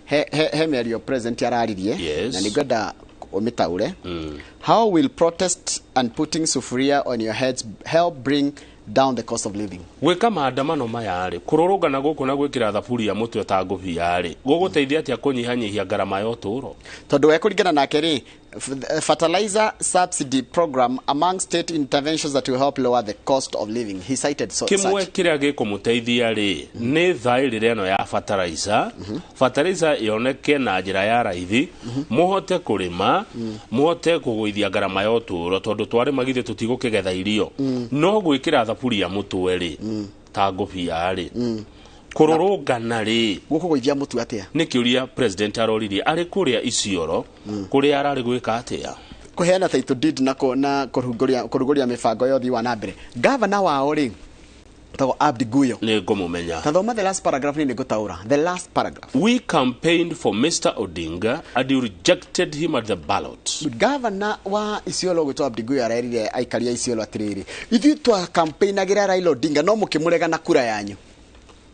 He mĩario president araririe na nĩngwenda ũmĩtaũre. How will protest and putting sufuria on your heads help bring down the cost of living? Gwĩka maandamano maya rĩ, kũrũrũngana gũkũ na gwĩkĩra thaburia mũtwe ta ngũbia rĩ, gũgũteithia atĩa kũnyihanyihia ngarama ya ũtũũro? Tondũ we kũringana nake rĩ, fertilizer subsidy program among state interventions that will help lower the cost of living. He cited so, kimwe kiria gikumuteithia ri ni thairire ĩno ya fertilizer. Fertilizer yoneke na njĩra ya raithi, muhote kurima, muhote kugũithia ngarama ya ũtũũro tondu twarĩma githĩ tũtigũkĩgetha irio. No gwĩkĩra thaburia mũtwe rĩ ta ngũbia rĩ, kũrũrũngana rĩ, gũkũgũithia mũtu atĩa? Nĩ kĩũria president aroririe arĩ kũrĩa Isiolo, kũrĩa ararĩ gwĩka atĩa? Kũheana title deed na kũrugũria mĩbango ya ũthii wa na mbere. Gavana wao rĩ etagwo Abdi Guyo. Nĩ ngũmũmenya. Ta thoma the last paragraph nĩ ngũtaũra. The last paragraph. We campaigned for Mr. Odinga and you rejected him at the ballot. Gavana wa Isiolo gwĩtwo Abdi Guyo arerire aikari a Isiolo atĩrĩrĩ, ithuĩ twa campaignagĩra Raila Odinga no mũkĩmũrega na kura yanyu.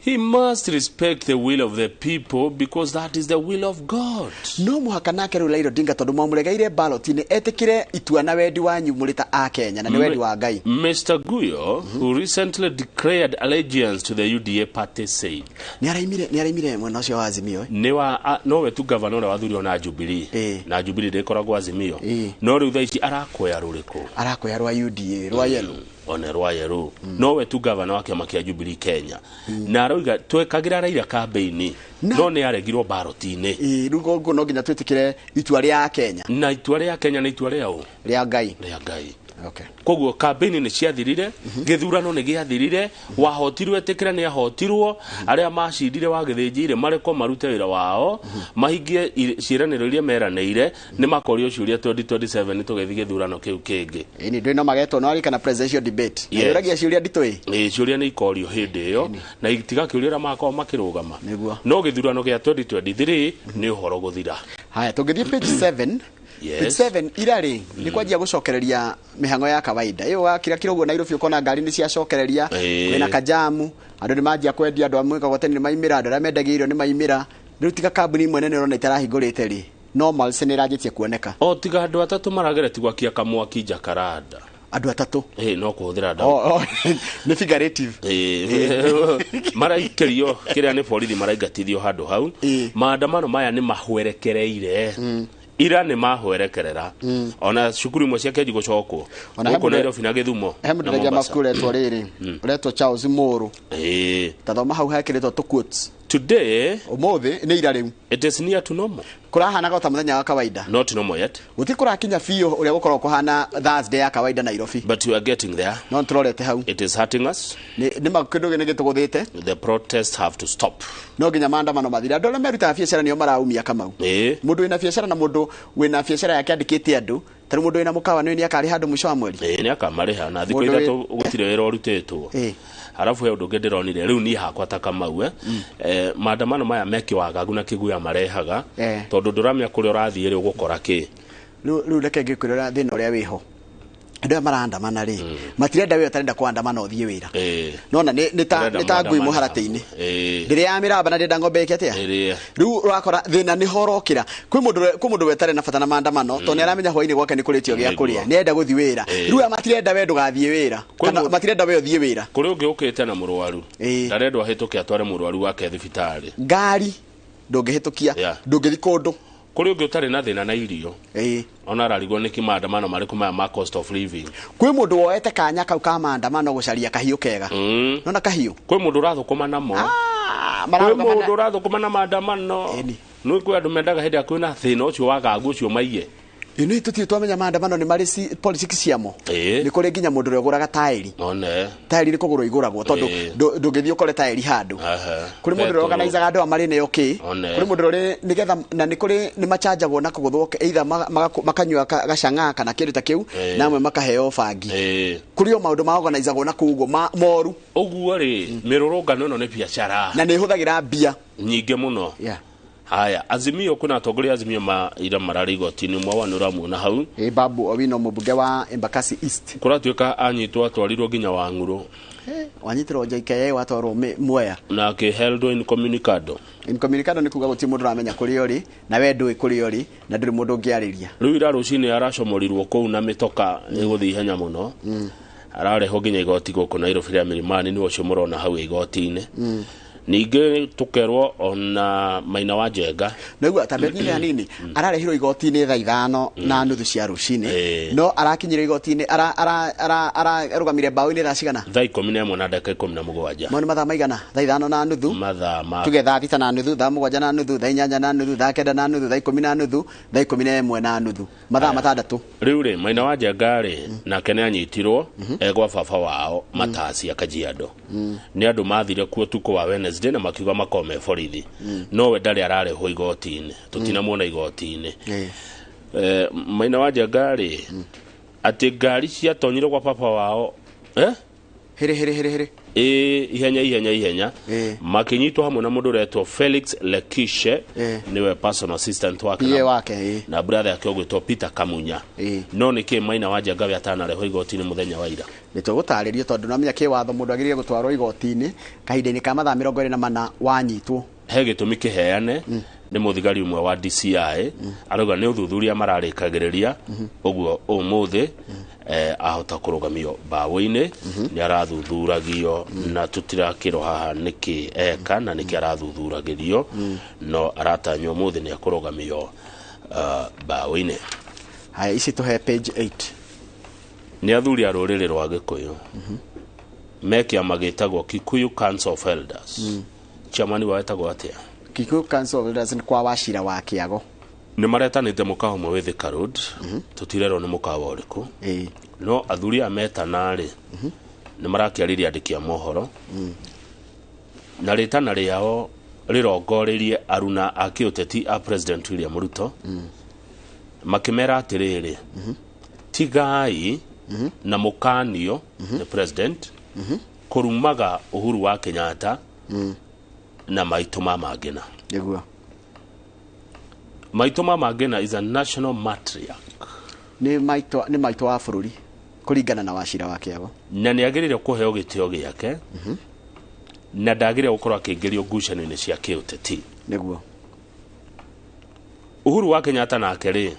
He must respect the will of the people because that is the will of God. No muhaka nake rĩu Raila Odinga tondu mwamũregeire ballot-inĩ etĩkĩre itua na wendi wanyu mũrĩ ta a Kenya na nĩ wendi wa Ngai. Mr. Guyo, who recently declared allegiance to the UDA party, said nĩ araimire mwena ũcio wa Azimio. Nĩ wa nowe tu governor ũrĩa wathurirwo na Jubilee. Na Jubilee ndĩkoragwo Azimio. No rĩu thaa ici arakwea rũrĩkũ? Arakwea rwa UDA, rwa yellow. One rwa yellow. Nowe tu governor wa kĩama kĩa Jubilee Kenya. Na arauga twekagĩra Raila campaign no nĩ aregirwo ballot-inĩ. Rĩu koguo no nginya twĩtĩkĩre itua rĩa Kenya. Na itua rĩa Kenya nĩ itua rĩa ũ? Rĩa Ngai. Rĩa Ngai. Okay. Koguo campaign nĩ ciathirire, gĩthurano nĩ gĩathirire, wahotirwo etĩkĩra nĩ ahotirwo, arĩa macindire wa Gĩthĩnjire marekwo marute wĩra wao, mahingie ciĩranĩro iria meranĩire, nĩ makorio ciũria 2027 tũgĩthiĩ gĩthurano kĩu kĩngĩ. Ĩni ndũĩ no magetwo no arikana presidential debate. Yũragia ciũria nditũ ĩ. Ĩ ciũria nĩ ikorio hĩndĩ ĩyo na itigakĩũria ũrĩa magakorwo makĩrũgama. No gĩthurano gĩa 2023 nĩ ũhoro gũthira. Haya tũngĩthiĩ page 7. Yes. Page 7 ira rĩ nĩ kwanjia gũcokereria mĩhang'o ya kawaida. Ĩyo wakira kira ũguo Nairobi ũkona ngari nĩ ciacokereria, kwĩna kajamu, andũ nĩ manjia kwendia, andũ a mĩkogoteni nĩ maimĩra, andũ arĩa mendagia irio nĩ maimĩra. Rĩu tiga kambuni imwe nene ũrona itarahingũrĩte rĩ, normalcy nĩ ĩranjĩtie kuoneka. O tiga andũ atatũ marageretie gwakia kamwaki Jacaranda. Andũ atatũ? No kũhũthĩra ndawa. Oh, nĩ figurative. Maraikĩrio kĩrĩa nĩ borithi maraingatithio handũ hau. Maandamano maya nĩ mahwerekereire. Ira nĩ mahwerekerera. Ona cukuru imwe cia Kenji gũcokwo. Gũkũ Nairobi na Gĩthumo. He mũndũ ũrendia mabuku ũretwo rĩrĩ, ũretwo Charles Muru. Ta thoma hau hekĩrĩtwo tũ quotes. Today, ũmũthĩ nĩ ira rĩu. It is near to normal. Kũrahanaga o ta mũthenya wa kawaida. Not normal yet. Gũtirĩ kũrakinya biũ ũrĩa gũkoragwo kũhana Thursday ya kawaida Nairobi. But we are getting there. No nĩtũrorete hau. It is hurting us. Nĩ kĩndũ nĩ gĩtũgũthĩte. The protests have to stop. No nginya maandamano mathire. Andũ arĩa merutaga biacara nĩo maraumia Kamau. Mũndũ wĩna biacara na mũndũ wĩna biacara yake andĩkĩte andũ, ta rĩu mũndũ wĩna mũkawa nĩ akarĩha andũ mũico wa mweri. Nĩ akamarĩha na thikũ ithatũ gũtirĩ wĩra ũrutĩtwo. Halafu he ũndũ ũngĩ ndĩronire rĩu niĩ hakwa ta Kamau maandamano maya me kĩwagagu na kĩguya marehaga tondũ ndũramenya kũrĩa ũrathiĩ rĩ ũgũkora kĩ. Rĩu reke ngĩkwĩra thĩna ũrĩa wĩho. Andũ aya maraandamana rĩ, matirenda wĩra ũtarenda kũandamana ũthiĩ wĩra. Nona nĩ ta ngui mũharatĩ-inĩ. Ndĩrĩ ya mĩramba na ndĩrenda ng'ombe ĩke atĩa? Rĩu ũrakora thĩna nĩho ũrokĩra. Kwĩ mũndũ wetarĩ na bata na maandamano tondũ nĩ aramenya hwaĩ-inĩ gwake nĩ kũrĩtio gĩa kũrĩa. Nĩ arenda gũthiĩ wĩra. Rĩu aya matirenda we ndũgathiĩ wĩra. Kana matirenda we ũthiĩ wĩra. Kũrĩ ũngĩ ũkĩte na mũrwaru. Ndarendwo ahĩtũke atware mũrwaru wake thibitarĩ. Ngari ndũngĩhĩtũkia, ndũngĩthiĩ kũndũ. Kũrĩ ũngĩ ũtarĩ na thĩna na irio. Ona ararigwo nĩkĩ maandamano marĩkũ maya ma cost of living. Kwĩ mũndũ woete kanya kau ka maandamano gũcaria kahiũ kega. Nona kahiũ? Kwĩ mũndũ ũrathũkũma namo. Kwĩ mũndũ ũrathũkũma na maandamano. Nĩ kwĩ andũ mendaga hĩndĩ ĩrĩa kwĩna thĩna ũcio wagagu ũcio maiye. Ĩno tũtirĩ twamenya maandamano nĩ marĩ politics ciamo. Nĩ kũrĩ nginya mũndũ ũrĩa ũgũraga taĩri. Taĩri nĩ kũgũrwo igũragwo tondũ ndũngĩthiĩ ũkore taĩri handũ. Kũrĩ mũndũ ũrĩa organizaga andũ aya marĩ nayo kĩ. Kũrĩ mũndũ ũrĩa nĩgetha na nĩ kũrĩ nĩ machanjagwo na kũgũthwo either makanyua gacang'a kana kĩndũ ta kĩu na amwe makaheo bangi. Kũrĩ o maũndũ ma organizagwo na kũu ũguo moru. Ũguo rĩ mĩrũrũngano ĩno nĩ biacara. Na nĩ ĩhũthagĩra mbia nyingĩ mũno. Haya, Azimio kuna atongoria Azimio ma ira mararĩ igoti-inĩ ũmwe wa nĩ ũramuona hau. Ĩ Babu Owino mũmbunge wa Embakasi East. Kũratuĩka anyitwo atwarirwo nginya Wang'ũrũ. Wanyitirwo JKIA watwarwo Mwea. Na akĩheldwo incommunicado. Incommunicado nĩ kuga gũtirĩ mũndũ ũramenya kũrĩa ũrĩ na we ndũĩ kũrĩa ũrĩ na ndũrĩ mũndũ ũngĩarĩria. Rĩu ira rũcinĩ aracomorirwo kũu na mĩtoka ĩgũthiĩ ihenya mũno. Ararehwo nginya igoti gũkũ Nairobi rĩa Milimani, nĩwe ũcio mũrona hau igoti-inĩ. Ningĩ tũkerwo ona Maina wa Njenga. Naigua ta mbere hanini ararehirwo igoti-inĩ thaa 5:30 cia rũcinĩ, no arakinyire igoti-inĩ arũgamire mbaũ-inĩ thaa cigana? Thaa 11:17. Mau nĩ mathaa maigana? Thaa 5:30. Mathaa ma tuge thaa 6:30, thaa 7:30, thaa 8:30, thaa 9:30, thaa 10:30, thaa 11:30, mathaa 6. Rĩu rĩ Maina wa Njenga rĩ nake nĩ anyitirwo egwa baba wao Matacia Kajiado. Nĩ andũ mathire kuo tukũ wa Wednesday na makiuga makome borithi. No we ndarĩ ararehwo igoti-inĩ, tũtinamuona igoti-inĩ. Maina wa Njenga rĩ atĩ ngari ciatonyire kwa baba wao hĩrĩ hĩrĩ hĩrĩ hĩrĩ ihenya ihenya ihenya makinyitwo hamwe na mũndũ ũretwo Felix Lekishe, niwe personal assistant wake na brother yake ũgwĩtwo Peter Kamunya. No nĩkĩ Maina wa Njenga we atanarehwo igoti-inĩ mũthenya wa ira? Nĩ tũgũtarĩrio tondũ namenya kĩwatho mũndũ agĩrĩire gũtwarwo igoti-inĩ kahinda-inĩ ka mathaa 24 wanyitwo. He gĩtũmi kĩheane nĩ mũthigari ũmwe wa DCI arauga nĩ ũthuthuria mararĩkagĩrĩria ũguo ũmũthĩ ahota kũrũgamio mbaũ-inĩ, nĩ arathuthuragio na tũtirakĩrwo haha nĩkĩ eka na nĩkĩ arathuthuragĩrio, no aratanywo ũmũthĩ nĩ akũrũgamio mbaũ-inĩ. Haya, ici tũhe page 8. Nĩ athuri a rũrĩrĩ rwa Gĩkũyũ me kĩama gĩtagwo Kikuyu Council of Elders. Chairman wa etagwo atĩa? Kikuyu Council of Elders nĩ kwa Wachira wa Kĩago. Nĩ maretanĩte mũkawa ũmwe wĩ Thika Road, tũtirerwo nĩ mũkawa ũrĩkũ, no athuri a metana rĩ nĩ marakĩarĩria andĩki a mohoro na rĩtana rĩao rĩrongoreirie aruna a kĩũteti a President William Ruto, makĩmera atĩrĩrĩ, tigai na mũkanio nĩ President kũrumaga Uhuru wa Kenyatta na Maitũ ma Mangina. Nĩguo. Maitũ ma Mangina is a national matriarch. Nĩ maitũ wa bũrũri kũringana na Wachira wa Kĩago. Na nĩ agĩrĩire kũheo gĩtĩo gĩake na ndagĩrĩire gũkorwo akĩingĩrio ngucanio-inĩ cia kĩũteti. Nĩguo. Uhuru wa Kenyatta nake rĩ,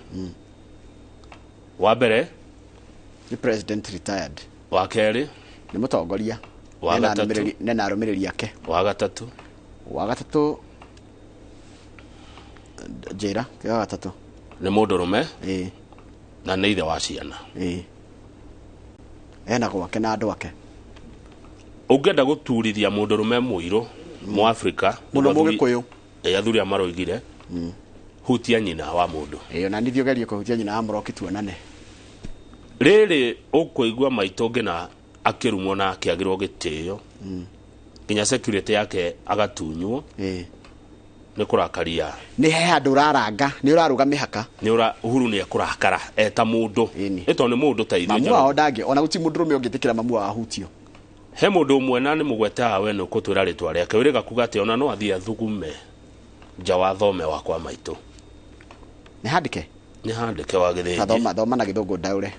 wa mbere nĩ president retired, wa kerĩ nĩ mũtongoria, wa gatatũ nena arũmĩrĩri ake, wa gatatũ njĩra wa gatatũ nĩ mũndũrũme na nĩ ithe wa ciana, ena gwake na andũ ake. Ũngĩenda gũturithia mũndũrũme mũirũ Mũafrika mũno Mũgĩkũyũ, athuri a maroigire hutia nyina wa mũndũ. Ona nithiĩ ũgerie kũhutia nyina wa mũroki tuonane. Rĩrĩ ũkũigua maitũ ngina akĩrumwo na akĩagĩrwo gĩtĩo nginya security yake agatunywo nĩ kũrakaria. Nĩ he handũ ũraranga, nĩ ũrarũga mĩhaka. Nĩ ũra Uhuru nĩ ekũrakara eta mũndũ. Ĩ tondũ nĩ mũndũ ta ithuĩ. Mamu wao ndangĩ, ona gũtirĩ mũndũrũme ũngĩtĩkĩra mamu wao ahutio. He mũndũ ũmwe na nĩ mũgwete haha we nĩ ũkũtwĩra rĩtwa rĩake, wĩrĩga kuga atĩ ona no athiĩ athugume nja wa thome wa kwa maitũ. Nĩ handĩke? Nĩ handĩke wa Gĩthĩnji. Thoma, thoma na Gĩthũngũ ndaũre.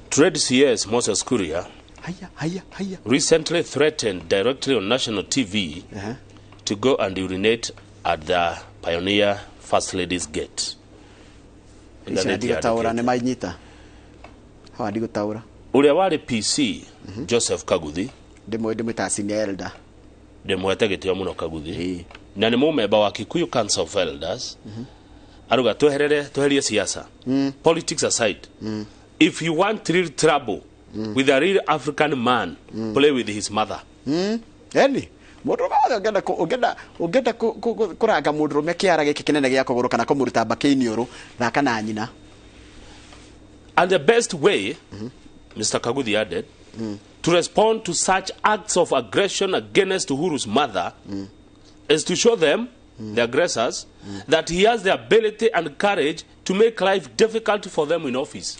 Trade CS Moses Kuria haya, haya, haya, recently threatened directly on national TV to go and urinate at the Pioneer First Lady's gate. Ndigũtaũra nĩ mainyita. Hawa ndigũtaũra. Ũrĩa warĩ PC Joseph Kaguthi, ndĩmwĩtaga senior elder. Ndĩmwete gĩtĩo mũno Kaguthi. Na nĩ mũmemba wa Kikuyu Council of Elders. Aruga tweherie siasa. Politics aside. If you want real trouble with a real African man, play with his mother. Eni, mũndũ wothe ũngĩenda kũranga mũndũrũme kĩara gĩkĩ kĩnene gĩa kũgũrũ kana kũmũruta mbakĩ iniũrũ, thaka na nyina. And the best way, Mr. Kaguthi added, to respond to such acts of aggression against Uhuru's mother is to show them, the aggressors, that he has the ability and courage to make life difficult for them in office.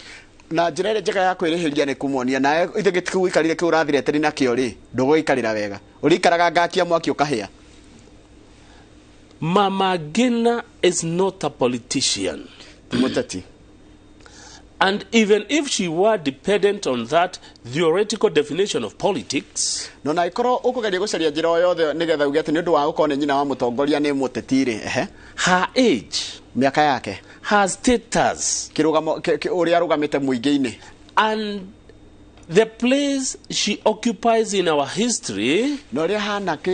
Na njĩra ĩrĩa njega ya kwĩrĩhĩria nĩ kũmuonia nawe ithe gĩtĩ ũikarire kĩu ũrathirete nakĩo rĩ, ndũgũikarĩra wega, ũrĩikaraga ngakia mwaki ũkahĩa. Mama Ngina is not a politician. Ti mũteti. And even if she were dependent on that theoretical definition of politics, no na ikorwo ukugeria gucaria njira o yothe nigetha uge ati ni undu wa gukorwo ni nyina wa mutongoria ni muteti ri, ehe, her age, miaka yake, her status, kirugamo uria arugamite muingi-ini, and the place she occupies in our history, na uria hana ki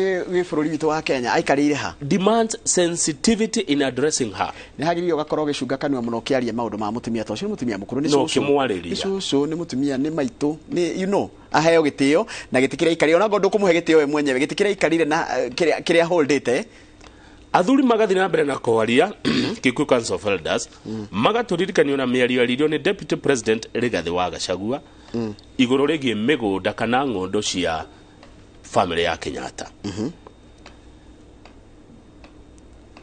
bururi witu wa Kenya aikarire ha, demands sensitivity in addressing her. Ni hagiriire ugakorwo ugicunga kanua muno ukiaria maundu ma mutumia to ucio ni mutumia mukuru, ni No, cucu, ukimwarĩria. ni cucu, ni mutumia, ni maitu, ni you know, aheo gitio na giti kiria aikarire, ona ngorwo ndukumuhe gitio we mwenyewe, giti kiria aikarire na kiria holdite. Athuri magathi na mbere na kwaria Kikuyu Council of Elders magatũririkanio na mĩario yaririo nĩ Deputy President Rigathi wa Gachagua igũrũ rĩgiĩ mĩgũnda kana ng'ũndũ cia family ya Kenyatta.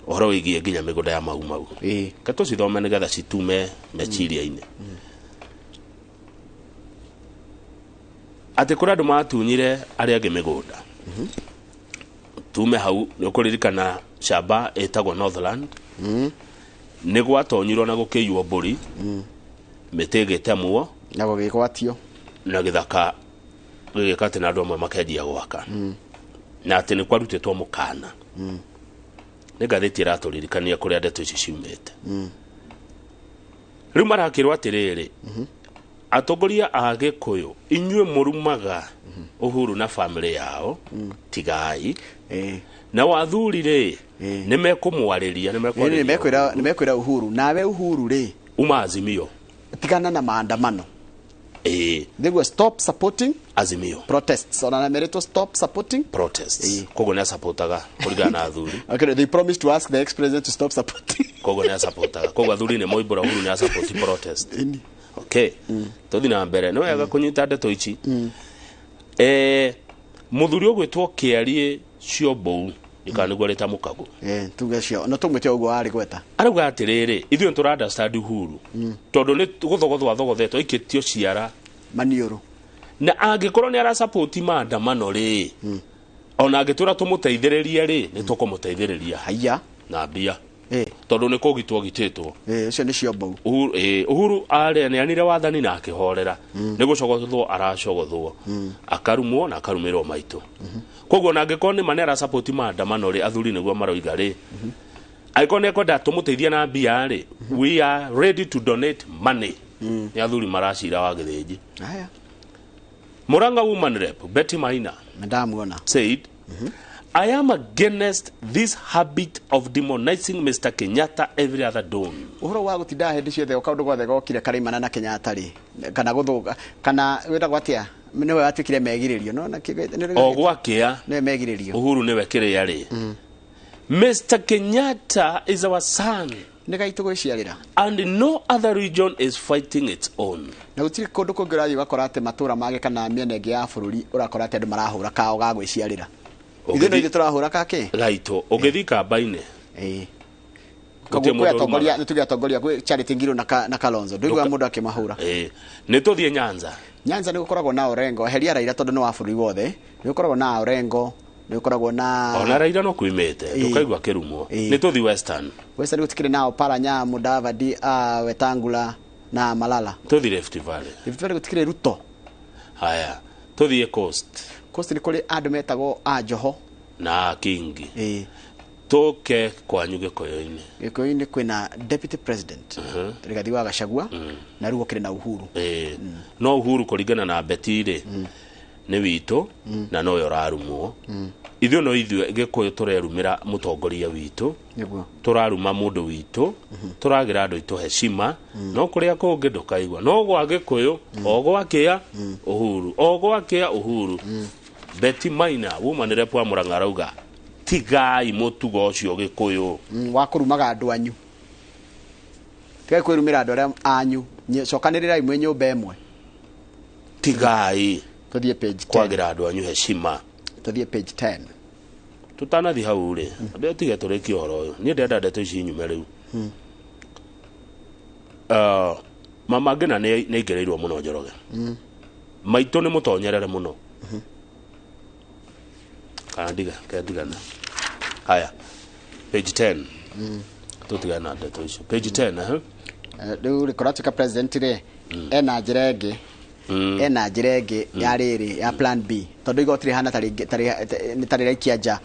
Ũhoro wĩgiĩ nginya mĩgũnda ya Mau Mau. Reke tũcithome nĩgetha citume meciria-inĩ. Atĩ kũrĩ andũ matunyire arĩa angĩ mĩgũnda. Tume hau nĩ ũkũririkana camba ĩtagwo Northland. Nĩ gwatonyirwo na gũkĩiywo mbũri, mĩtĩ ĩgĩtemwo na gũgĩgwatio, na gĩthaka gĩgĩka atĩ na andũ amwe makenjia gwaka, na atĩ nĩ kwarutĩtwo mũkana. Nĩ ngathĩti ĩratũririkania kũrĩa ndeto ici ciumĩte. Rĩu marakĩrwo atĩrĩrĩ, atongoria a Gĩkũyũ, inyuĩ mũrumaga Uhuru na family yao, tigai. Na wathuri rĩ, nĩ mekũmwarĩria, nĩ mekwarĩria. Nĩ mekwĩra Uhuru, nawe Uhuru rĩ, uma Azimio, tigana na maandamano. They will stop supporting Azimio protests. Ona na meritwo stop supporting protests. Koguo nĩ asapotaga kũringana na athuri. Okay, they promised to ask the ex-president to stop supporting. Koguo nĩ asapotaga. Koguo athuri nĩ moimbũra Uhuru nĩ asapoti protest. Okay. Tũthiĩ na mbere. Nĩ wega kũnyita ndeto ici. Mũthuri ũgwĩtwo Kĩarie Ciombou, kana nĩguo rĩtamũkagwo. Tuge cio. No tũmwĩte ũguo arĩ gweta. Arauga atĩrĩrĩ, ithuĩ nĩ tũra understand Uhuru. Tondũ nĩ gũthogothwo athogothetwo aikĩtio ciara maniũrũ. Na angĩkorwo nĩ arasapoti maandamano rĩ, ona angĩtwĩra tũmũteithĩrĩrie rĩ, nĩ tũkũmũteithĩrĩria. Haiya. Na mbia. Tondũ nĩ kũgitwo gitĩtwo. Ũcio nĩ Ciombou. Uhuru aneanire wathani na akĩhorera. Nĩ gũcogothwo aracogothwo. Akarumwo na akarumĩrwo maitũ. Koguo na angĩkorwo nĩ ma nĩ arasapoti maandamano rĩ, athuri nĩguo maroiga rĩ, angĩkorwo nĩ ekwenda tũmũteithie na mbia rĩ, we are ready to donate money. Nĩ athuri maracira wa Gĩthĩnji. Haya. Murang'a woman rep Betty Maina ndamuona said, I am against this habit of demonizing Mr. Kenyatta every other dawn. Uhoro wa gutinda hindi ciothe o kaundu gothe gokire karaimana na Kenyatta ri, kana guthuka kana witagwo atia, niwe watuikire megiririo, no na o gwakia niwe megiririo, Uhuru niwe kiria ri. Mr. Kenyatta is our son. Nĩ gaitũ gwĩciarĩra. And no other region is fighting its own. Na gũtirĩ kũndũ kũngĩ ũrathiĩ ũgakora atĩ matũra mangĩ kana mĩena ĩngĩ ya bũrũri ũrakora atĩ andũ marahũra kao ga gwĩciarĩra. Ithuĩ no ithuĩ tũrahũra ka kĩ? Gaitũ. Ũngĩthiĩ kamba-inĩ. Koguo kwĩ atongoria, nĩ tuge atongoria kwĩ Charity Ngilu na Kalonzo. Ndũiguaga mũndũ akĩmahũra. Nĩ tũthiĩ Nyanza. Nyanza nĩ gũkoragwo na Orengo. Eheria Raila tondũ nĩ wa bũrũri wothe. Nĩ gũkoragwo na Orengo. Nĩ gũkoragwo na ona Raila no kuimĩte, ndũkaigua kĩrumo. Nĩ tũthiĩ Western. Western gũtikĩrĩ nao Paranya, Mudavadi, Wetangula na Malala. Tũthiĩ Rift Valley. Rift Valley gũtikĩrĩ Ruto. Haya, tũthiĩ Coast. Coast nĩ kũrĩ andũ metagwo a Joho na Kingi. Tũke kwanyu Gĩkũyũ-inĩ. Gĩkũyũ-inĩ kwĩna Deputy President Rigathi wa Gachagua, na rĩu gũkĩrĩ na Uhuru. No Uhuru kũringana na Betty rĩ, nĩ witũ na nowe ũrarumwo. Ithuĩ no ithuĩ Gĩkũyũ tũrerumĩra mũtongoria witũ, tũraruma mũndũ witũ, tũragĩra andũ aitũ heshima, no kũrĩa kũngĩ ndũkaigua. No gwa Gĩkũyũ, o gwakĩa Uhuru, o gwakĩa Uhuru. Betty Maina woman rep wa Murang'a arauga tigai mũtugo ũcio Gĩkũyũ wa kũrumaga andũ anyu. Tigai kwĩrumĩra andũ arĩa anyu, cokanĩrĩrai mwĩ nyũmba ĩmwe. Tigai Tũthiĩ page 10. Kwagĩra andũ anyu heshima. Tũthiĩ page 10. Tũtanathiĩ hau rĩ, ambia tige tũrĩkie ũhoro ũyũ. Niĩ ndĩrenda ndeto ici nyume rĩu. Mama Ngina nĩ aingĩrĩirwo mũno Njoroge. Maitũ nĩ mũtonyerere mũno. Kana ndiga, ke ndigana. Haya. Page 10. Tũtigane na ndeto icio. Page 10, eh? Rĩu rĩ kũratuĩka president rĩ ena njĩra ĩngĩ, ena njĩra ĩngĩ ya rĩrĩ ya plan B, tondũ igoti rĩhana nĩ ta rĩraikia nja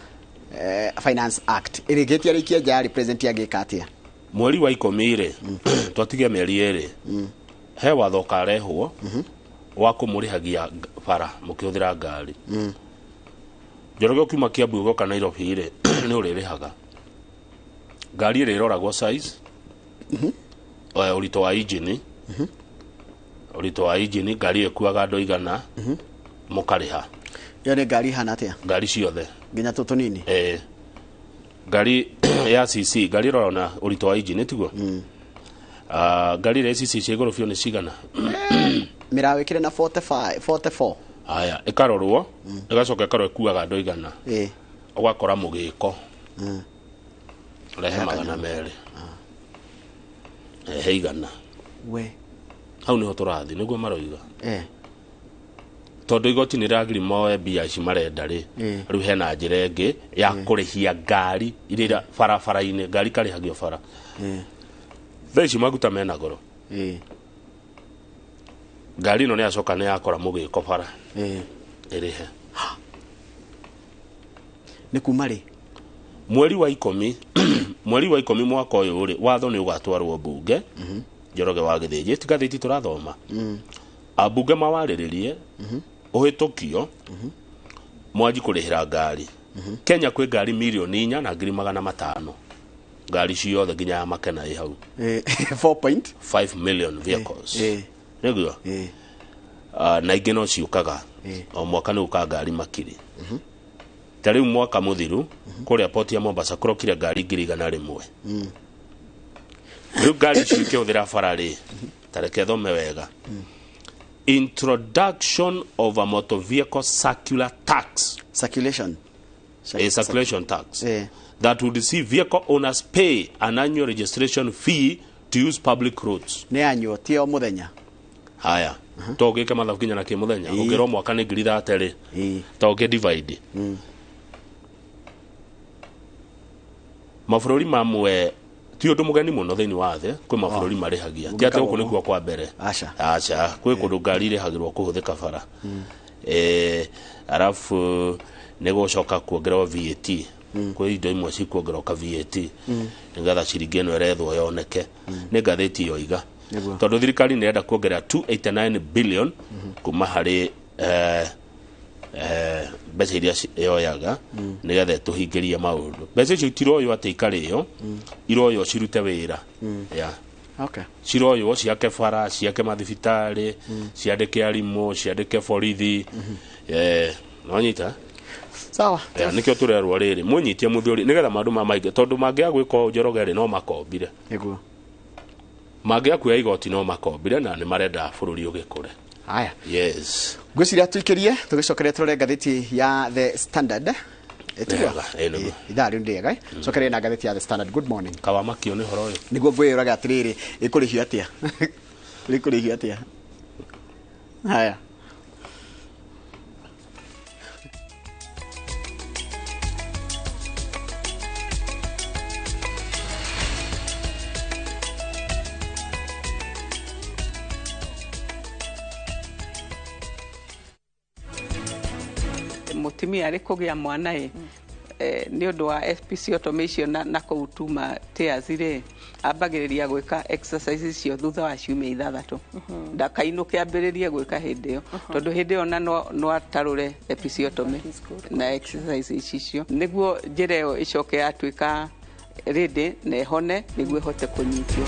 Finance Act ĩrĩkĩtie rĩikia nja rĩ, president angĩka atĩa? Mweri wa 10 rĩ, twatigia mĩeri 2, he watho ũkarehwo wa kũmũrĩhagia bara mũkĩhũthĩra ngari. Njoroge, ũkiuma Kiambu ũgoka Nairobi rĩ, nĩ ũrĩrĩhaga ngari ĩrĩa ĩroragwo size, ũritũ wa injini, ũritũ wa injini, ngari ĩyo ĩkuaga andũ igana, mũkarĩha. Ĩyo nĩ ngari ihana atĩa? Ngari ciothe. Nginya tũtũ nini? Eh, ngari ya CC, ngari ĩroragwo na ũritũ wa injini, tiguo? Ah, ngari ĩrĩa CC cia igũrũ biũ nĩ cigana? Mĩrawĩkĩre na 45, 44. Haya, ĩkarorwo, ĩgacoka ĩkarorwo ĩkuaga andũ igana. Ũgakora mũgĩko rehe 200, rehe 100. We. Hau nĩho tũrathiĩ, nĩguo maroiga. Tondũ igoti nĩ rĩragiri moe mbia ici marenda rĩ, rĩu hena njĩra ĩngĩ ya kũrĩhia ngari iria barabara-inĩ, ngari ikarĩhagio bara. Thaa ici maguta mena goro. Ngari ĩno nĩ yacoka nĩ yakora mũgĩko bara, ĩrĩhe. Nĩ kuma rĩ? Mweri wa 10, mweri wa 10 mwaka ũyũ rĩ, watho nĩ ũgatwarwo mbunge. Njoroge wa Gĩthĩnji, ti ngathĩti tũrathoma. Ambunge mawarĩrĩrie, ũhĩtũkio, mwanji kũrĩhĩra ngari. Kenya kwĩ ngari 4,500,000, ngari ciothe nginya ya Makena ĩ hau. 4.5 million vehicles. Nĩguo? Na ingĩ no ciũkaga o mwaka, nĩ gũkaga ngari makiri. Ta rĩu mwaka mũthiru kũrĩa port ya Mombasa kũrokire ngari 100,000. Rĩu ngari icio ikĩhũthĩra bara rĩ, ta reke thome wega. Introduction of a motor vehicle circular tax. Circulation. A circulation tax that would see vehicle owners pay an annual registration fee to use public roads. Nĩ annual, ti o mũthenya. Haya, to ũgĩke mathabu nginya na kĩmũthenya, ũngĩrwo mwaka nĩ 30,000 rĩ, to ũngĩ divide. Mabũrũri mamwe ti ũndũ mũgeni mũno thĩinĩ wa thĩ, kwĩ mabũrũri marĩhagia, ti atĩ gũkũ nĩkuo kwa mbere. Aca. Aca, kwĩ kũndũ ngari irĩhagĩrwo kũhũthĩka bara. Arabu nĩ gũcoka kuongererwo VAT, kwĩ indo imwe cikuongererwo ka VAT nĩgetha ciringi ĩno ĩrethwo yoneke. Nĩ ngathĩti yoiga tondũ thirikari nĩ ĩrenda kuongerera 289 billion kuma harĩ mbeca iria yoyaga nĩgetha ĩtũhingĩrie maũndũ. Mbeca icio itiroywo atĩ ikarĩo, iroywo cirute wĩra. Yeah. Ciroywo ciake bara, ciake mathibitarĩ, ciandĩke arimũ, ciandĩke borithi. Nonyita? Sawa. Nĩkĩo tũrerwo rĩrĩ mwĩnyitie mũthuri nĩgetha maũndũ ma maingĩ, tondũ mangĩaga gwĩka ũũ Njoroge rĩ, no makombire. Nĩguo. Mangĩaga kuoya igoti no makombire, na nĩ marenda bũrũri ũgĩkũre. Haya. Yes. Ngwĩciria tũikĩrie tũgĩcokeria tũrore ngathĩti ya The Standard. Ĩtiguo? Ithaa rĩu ndĩega. Cokeria na ngathĩti ya The Standard. Good morning. Kawamakio nĩ ũhoro ũyũ. Nĩguo ngwĩyũraga atĩrĩrĩ, ĩkũrĩhio atĩa? Ĩkũrĩhio atĩa? Haya. Mũtumia arĩ kũgĩa mwana ĩ, nĩ ũndũ wa episiotomy icio na kũu tuma tears rĩ, ambagĩrĩria gwĩka exercise icio thutha wa ciumia 6. Ndakainũke ambĩrĩrie gwĩka hĩndĩ ĩyo, tondũ hĩndĩ ĩyo na no atarũre episiotomy na exercise icio nĩguo njĩra ĩyo ĩcoke yatuĩka ready na ĩhone nĩguo ĩhote kũnyitio.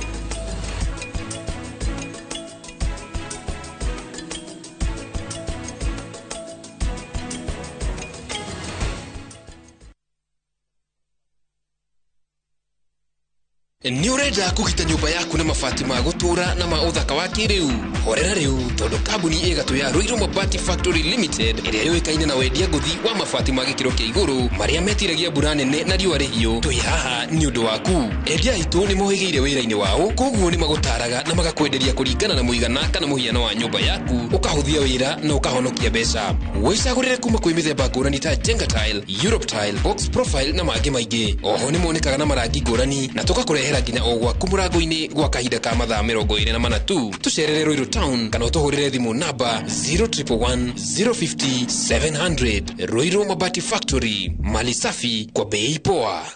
Nĩ ũrenda kũgita nyũmba yaku na mabati ma gũtũũra na ma ũthaka wa kĩrĩu? Horera rĩu, tondũ kambuni ĩgatũ ya Ruiru Mabati Factory Limited ĩrĩa yũĩkaine na wendia ngũthi wa mabati ma gĩkĩro kĩa igũrũ marĩa metiragia mbura nene na riũa rĩhiũ, twĩ haha nĩ ũndũ waku. Endia aitũ nĩ mohĩgĩire wĩra-inĩ wao, koguo nĩ magũtaraga na magakwenderia kũringana na mũigana kana mũhiano wa nyũmba yaku, ũkahũthia wĩra na ũkahonokia mbeca. Wĩcagũrĩre kuma kwĩ mĩthemba ngũrani ta Jenga Tile, Europe Tile, Box Profile na mangĩ maingĩ. Oho nĩ monekaga na marangi ngũrani na tũgakũrehera nginya o gwaku mũrango-inĩ gwa kahinda ka mathaa 24 tu. Tũcerere Ruiru Town kana ũtũhũrĩre thimũ namba 0111 050 700. Ruiru Mabati Factory, mali safi kwa bei poa.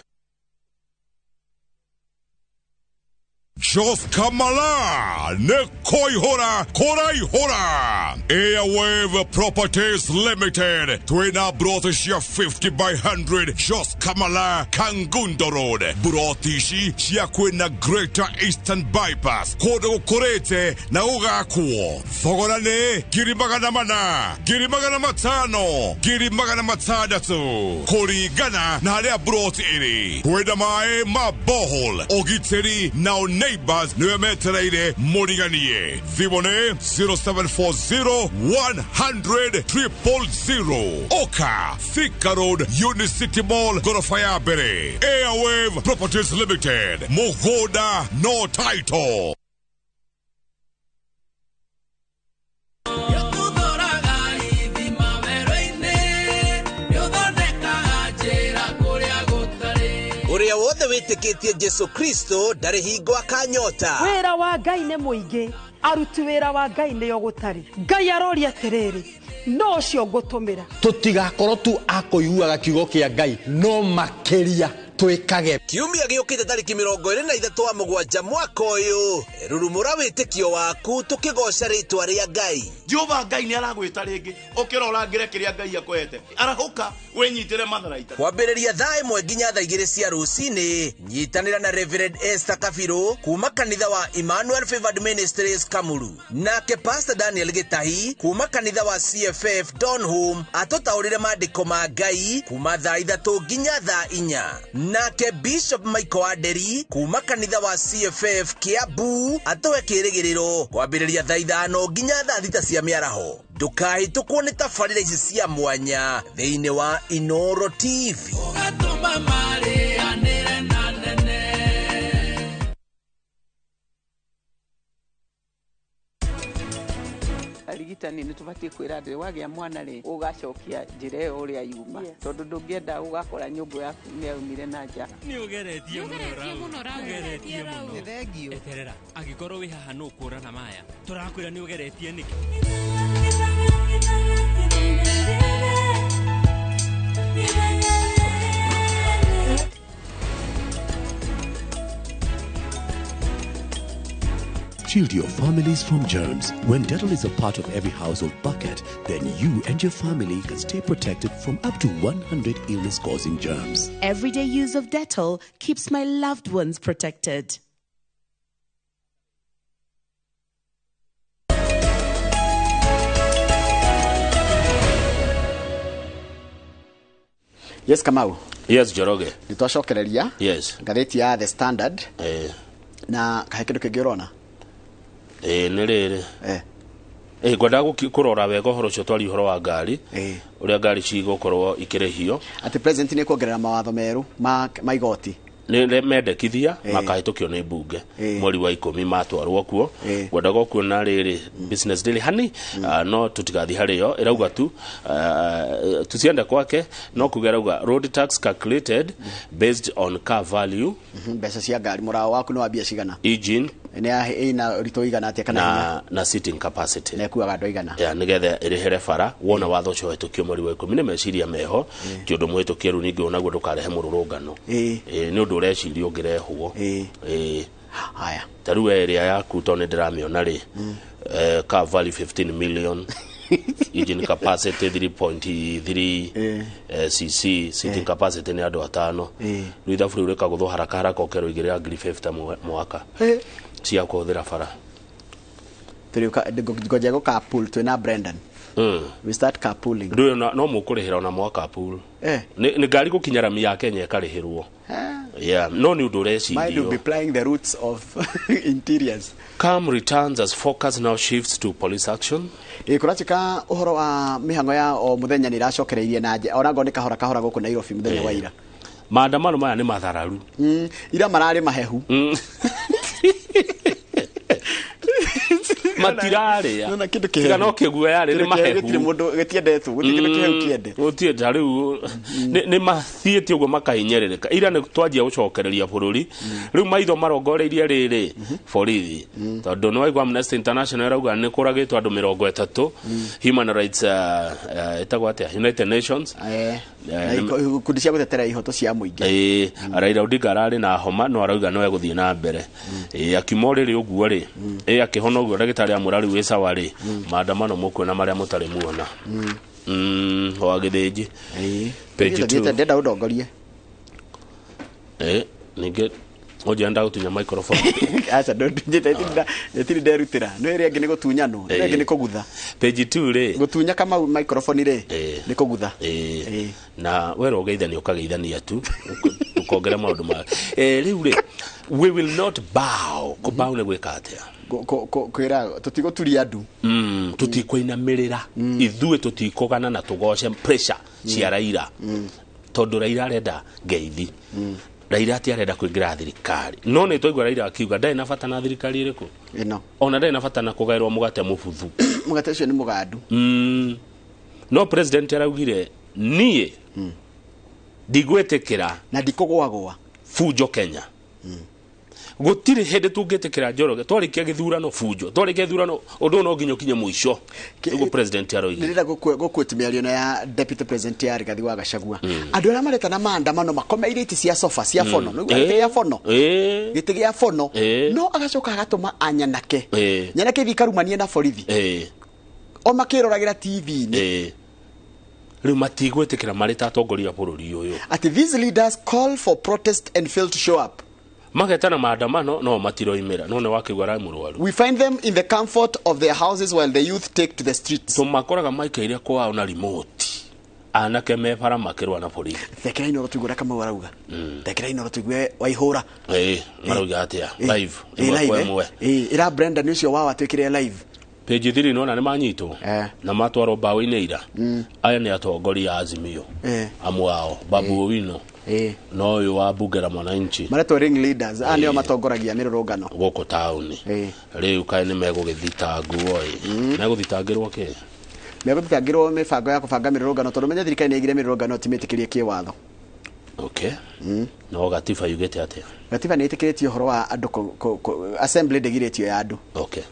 Jos Kamala ne koihora koraihora. Airwave Properties Limited. Twina broti cia 50 by 100 Jos Kamala Kangundo Road. Broti ici cia kwina Greater Eastern Bypass. Kũndũ gũkũrĩte na gũgakwo. Thogora nĩ 400,000, 500,000, 600,000. Kũringana na harĩa broti ĩrĩ. Kwĩna maĩ ma borehole, ũgitĩri na neighbors niwe metereire mũriganie. Thimũ nĩ 0740 100 000. Oka Thika Road, Unicity Mall, gorofa ya mbere. Airwave Properties Limited. Mũgũnda no title. Ũrĩa wothe wĩtĩkĩtie Jesu Kristo ndarĩ hingo akanyota. Wĩra wa Ngai nĩ mũingĩ, aruti wĩra wa Ngai nĩo gũtarĩ. Ngai aroria atĩrĩrĩ, no ũcio ngũtũmĩra. Tũtigakorwo tu akũiguaga kiugo kĩa Ngai, no makĩria twĩkage. Kiumia gĩũkĩte tarĩki 23 wa mũgwanja mwaka ũyũ, rurumũra wĩtĩkio waku tũkĩgoca rĩtwa rĩa Ngai. Jehova Ngai nĩ aragwĩta rĩngĩ, ũkĩra ũrangĩre kĩrĩa Ngai akwete. Arahũka wĩnyitĩre matharaita. Kwambĩrĩria thaa 1 nginya thaa 2 cia rũcinĩ, nyitanĩra na Reverend Esther Kabirũ kuma kanitha wa Emmanuel Favored Ministries Kamuru, nake Pastor Daniel Gĩtahi kuma kanitha wa CFF Donholm atũtaũrĩre maandĩko ma Ngai kuma thaa 3 nginya thaa 4. Nake Bishop Michael Aderi kuma kanitha wa CFF Kiambu atũhe kĩrĩgĩrĩro kwambĩrĩria thaa 5 nginya thaa 6 cia mĩaraho. Ndũkahĩtũkwo nĩ tabarĩra ici cia mwanya thĩinĩ wa Inoro TV. Arigitani nĩ tũbatiĩ kwĩra andũ wagĩa mwana rĩ ũgacokia njĩra ĩyo ũrĩa yuma, tondũ ndũngĩenda ũgakora nyũngũ yaku nĩ yaumire na nja. Nĩ ũgeretie mũno rau, ũgeretie mũno. Nĩ thengio. Eterera, angĩkorwo wĩ haha nũ ũkũrana maya, tũrakwĩra nĩ ũgeretie nĩkĩ. Shield your families from germs. When Dettol is a part of every household bucket, then you and your family can stay protected from up to 100 illness-causing germs. Everyday use of Dettol keeps my loved ones protected. Yes, Kamau. Yes, Njoroge. Nĩtwacokereria. Yes. Ngathĩti ya The Standard. Na kahe kĩndũ kĩngĩ ũrona? Nĩ rĩrĩ. Ngwendaga kũrora wega ũhoro ũcio twari ũhoro wa ngari, ũrĩa ngari cigũkorwo ikĩrĩhio. Atĩ president nĩ kuongerera mawatho merũ ma igoti. Nĩ mendekithia makahĩtũkio nĩ mbunge mweri wa 10 matwarwo kuo. Ngwendaga kuona rĩrĩ Business Daily hani, no tũtigathiĩ harĩyo, ĩrauga tu tuciende kwake, no kuga ĩrauga road tax calculated based on car value. Mbeca cia ngari mũraũ waku nĩ wa mbia cigana? Engine nĩ ĩna ũritũ igana atĩa kana na sitting capacity na ĩkuaga andũ aigana, nĩgetha ĩrĩhere bara. Wona watho ũcio ũhĩtũkio mweri wa 10 nĩ meciria meho, ti ũndũ mũhĩtũkie rĩu ningĩ onaguo ndũkarehe mũrũrũngano. Nĩ ũndũ ũreciria ũngĩrehwo. Haya, ta rĩu ĩrĩa yaku tondũ nĩ ndĩramĩona rĩ, car value 15 million, engine capacity 3.3 cc, sitting capacity nĩ andũ 5. Rĩu ithabu rĩu rĩkagũthwo haraka haraka ũkerwo igĩrĩ ya 50,000 mwaka cia kũhũthĩra bara. Ngoja go carpool twĩna Brendan. We start carpooling. Ndũyũ no mũkũrĩhĩra ona mwa carpool. Nĩ ngari gũkinya rami ya Kenya ĩkarĩhĩrwo. Yeah, no nĩ ũndũ Mine will be ũrecirio. plying the routes of interiors. Calm returns as focus now shifts to police action. Ĩ kũratuĩka ũhoro wa mĩhang'o ya o mũthenya nĩ ĩracokereirie na nje ona ngorwo nĩ kahora kahora gũkũ Nairobi mũthenya wa ira. Maandamano maya nĩ mathararu. Ira mararĩ mahehu. Matirarĩa. Nona kĩndũ kĩhehu. Tiga no kĩguoya rĩ, nĩ Kĩndũ kĩhehu mahehu. gĩtirĩ mũndũ gĩtiendetwo, gũtirĩ kĩndũ kĩhehu kĩende. Gũtirĩ ta rĩu nĩ mathiĩte ũguo makahinyĩrĩrĩka. Ira nĩ twanjia gũcokereria bũrũri. Rĩu maitho marongoreirie rĩrĩ borithi, tondũ nĩ waigua Amnesty International ĩrauga nĩ kũragĩtwo andũ 30. Human Rights ĩtagwo atĩa, United Nations. Na ikundi cia gũtetera ihoto cia mũingĩ. Ĩĩ, Raila Odinga ararĩ na homa no arauga no egũthiĩ na mbere. Ĩĩ, akiuma ũrĩrĩ ũguo rĩ, ĩĩ, akĩhona ũguo ndagĩtarĩ amwĩra rĩu wĩ sawa rĩ, maandamano mũkuona marĩa mũtarĩ muona. Wa gĩthĩnji. Page Thiĩte- 2. ndĩrenda ũndongorie. Ĩĩ, ningĩ ũnjĩra ndagũtunya microphone. Aca ndũndunyĩte, itirĩ nderutĩra. No ĩrĩa ĩngĩ nĩ gũtunyanwo, ĩrĩa ĩngĩ nĩ kũgutha. Page 2 rĩ. Gũtunya Kamau microphone rĩ, nĩ kũgutha. Ĩĩ. Na wera ũgeithania ũkageithania tu ũkongera maũndũ ma rĩu rĩ, we will not bow. Kũbow nĩ gwĩka atĩa? Kwĩra tũtigũturia ndu. Tũtikũinamĩrĩra ithuĩ, tũtikũgana na tũgoce pressure cia Raila, tondũ Raila arenda ngeithi. Raila ti arenda kũingĩra thirikari, no nĩ twaigua Raila akiuga ndarĩ na bata na thirikari ĩrĩkũ ĩno, ona ndarĩ na bata na kũgaĩrwo mũgate mũbuthu. Mũgate ũcio nĩ mũgandu. No president araugire niĩ ndigwĩtĩkĩra na ndikũgwagwa bunjo Kenya. Gũtirĩ hĩndĩ tũngĩtĩkĩra Njoroge twarĩkia gĩthurano bunjo, twarĩkia gĩthurano ũndũ ũyũ no nginya ũkinye mũico, nĩguo president aroigire. Ndĩrenda gũquote mĩario ĩno ya deputy president ya Rigathi wa Gachagua. Andũ arĩa maretana maandamano makomeire itĩ cia sofa cia bono, nĩguo gĩtĩ gĩa bono, gĩtĩ gĩa bono, no agacoka agatũma anyanake, nyanake ithiĩ ikarumanie na borithi o makĩroragĩra TV-inĩ. Rĩu matigwĩtĩkĩra marĩ ta atongoria a bũrũri ũyũ. Atĩ these leaders call for protest and fail to show up. Magetana maandamano no matiroimĩra, no nĩ wakĩigua arĩ mũrwaru. We find them in the comfort of their houses while the youth take to the streets. Tũmakoraga maikaire kwao na remote, anake me bara makĩrũa na borithi. Thekera Inoro tũigue ũrĩa Kamau arauga. Thekera Inoro tũigue Waihũra. Ĩĩ, marauga atĩa live? Ĩĩ, ĩmwe live, kwa eh. ĩmwe. Ĩĩ, ĩra Brenda nĩ ũcio wao atwĩkĩre live. Page 3 nona nĩ manyitwo na matwarwo mbaũ-inĩ ira. Aya nĩ atongoria a Azimio, amwe ao Babu Owino na ũyũ wa bunge la mwananchi. Maretwo ring leaders, aya nĩo matongoragia mĩrũrũngano gũkũ taũni. Rĩu kaĩ nĩ megũgĩthitangwo ĩ, megũthitangĩrwo kĩ? Megũthitangĩrwo mĩbango ya kũbanga mĩrũrũngano, tondũ menya thirikari nĩ ĩigire mĩrũrũngano timĩtĩkĩrie kĩwatho. Okay, no gatiba yugĩte atĩa? Gatiba nĩ ĩtĩkĩrĩtie ũhoro wa andũ assembly ndĩgirĩtio ya andũ. Okay.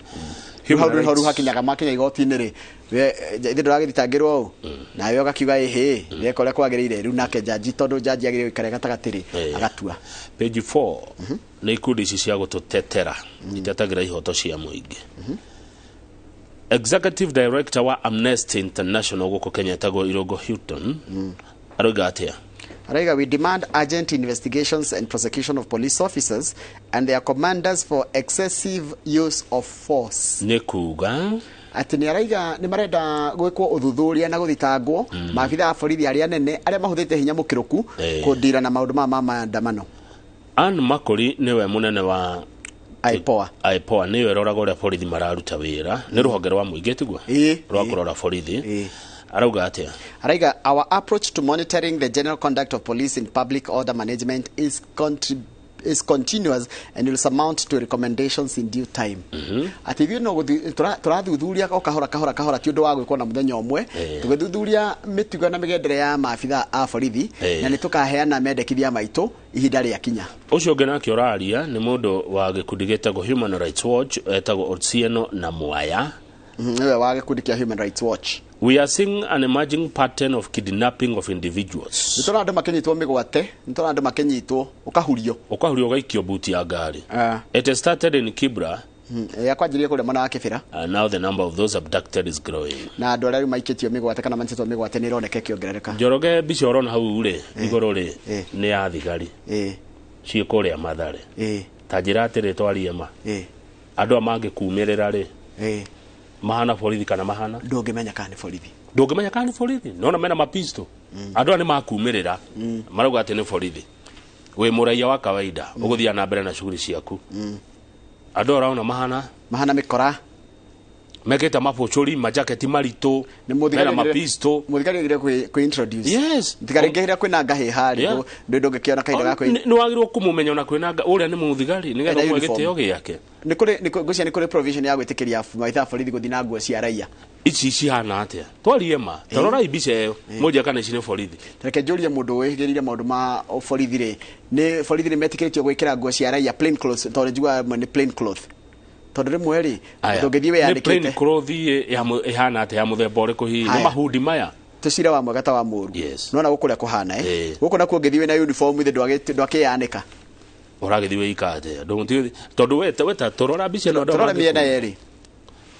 Rĩu hau Human nĩho rĩu rights. hakinyaga makinya igoti-inĩ rĩ, ithe ndũragĩthitangĩrwo ũũ nawe ũgakiuga ĩhĩ ndeka ũrĩa kwagĩrĩire. Rĩu nake njanji, tondũ njanji agĩrĩire gũikara gatagatĩ rĩ, agatua. Page 4 nĩ ikundi ici cia gũtũtetera itetagĩra ihoto cia mũingĩ. Executive Director wa Amnesty International gũkũ Kenya etagwo Irongo Houghton arauga atĩa? Araiga, we demand urgent investigations and prosecution of police officers and their commanders for excessive use of force. Nĩ kuga atĩ nĩ araiga nĩ marenda gwĩkwo ũthuthuria na gũthitangwo maabitha a borithi arĩa anene arĩa mahũthĩte hinya mũkĩrũku kũndira na maũndũ maya ma maandamano. Ann Makori nĩwe mũnene wa IPOA. IPOA nĩyo ĩroraga ũrĩa borithi mararuta wĩra, nĩ rũhonge rwa mũingĩ tiguo rwa kũrora borithi. Arauga atĩa? Araiga, our approach to monitoring the general conduct of police in public order management is continuous and will surmount to recommendations in due time. Atĩ ithuĩ no tũrathuthuria o kahora kahora kahora, ti ũndũ wa gwĩkwo na mũthenya ũmwe. Tũgĩthuthuria mĩtugo na mĩgendere ya maabitha a borithi na nĩ tũkaheana mendekithia maitũ ihinda rĩakinya. Ũcio ũngĩ nake ũraria nĩ mũndũ wa gĩkundi gĩtagwo Human Rights Watch etagwo Otieno na Mwaya. Nĩwe wa gĩkundi kĩa Human Rights Watch. We are seeing an emerging pattern of kidnapping of individuals. Nĩ tũrona andũ makĩnyitwo mĩgwate, nĩ tũrona andũ makĩnyitwo ũkahurio. Ũkahurio ũgaikio buti ya ngari. It started in Kibra. Yakwanjirie kũrĩa mwena wa Kibera. And now the number of those abducted is growing. Na andũ arĩa rĩu maikĩtio mĩgwate kana manyitĩtwo mĩgwate nĩ ĩroneka ĩkĩongerereka. Njoroge, mbica ũrona hau rĩ igũrũ rĩ nĩ ya thigari ciĩ kũrĩa Mathare. Ta njĩra atĩrĩ, twarie ma, andũ aya mangĩkumĩrĩra rĩ, mahana borithi kana mahana? Ndũngĩmenya kana nĩ borithi. Ndũngĩmenya kana nĩ borithi, nona mena mapisto. Andũ aya nĩ makumĩrĩra marauga atĩ nĩ borithi. Wĩ mũraiya wa kawaida ũgũthiaga na mbere na shughuli ciaku. Andũ ũraona mahana mĩkora, mekĩte mabũcũri, majaketi maritũ, mena mapisto. Mũthigari agire kwĩ introduce. Yes. Mũthigari ngĩhĩra kwĩna ngahĩha rĩ, ndũngĩkĩona kahinda ga kwĩ nĩ wagĩrĩirwo kũmũmenya ona kwĩna ũrĩa nĩ mũthigari nĩgetha ũmwe gĩtĩo gĩake. Nĩ kũrĩ ngwĩciria nĩ kũrĩ provision ya gwĩtĩkĩria maitha borithi gũthiĩ na nguo cia raia. Ici cihana atĩa? Twarie ma. Tarorai mbica ĩyo. Mũnjie kana ici nĩ borithi. Reke njũrie mũndũ wĩhĩgĩrĩire maũndũ ma borithi rĩ, nĩ borithi nĩ metĩkĩrĩtio gwĩkĩra nguo cia raia plain clothes, tondũ njiguaga rĩmwe nĩ plain cloth. Tondũ rĩmwe rĩ, ndũngĩthiĩ wĩyandĩkĩte. Nĩ plain cloth ĩhana atĩa ya mũthemba ũrĩkũ hihi? Nĩ mahundi maya? Tũcira wa mwega ta wa mũru. Nĩwona gũkũ ũrĩa kũhana Gũkũ nakuo ũngĩthiĩ wĩna uniform ithe ndwakĩyanĩka. Ũragĩthiĩ wĩika atĩa? Tondũ we ta tũrora mbica ĩno. Tũrore mĩena yerĩ.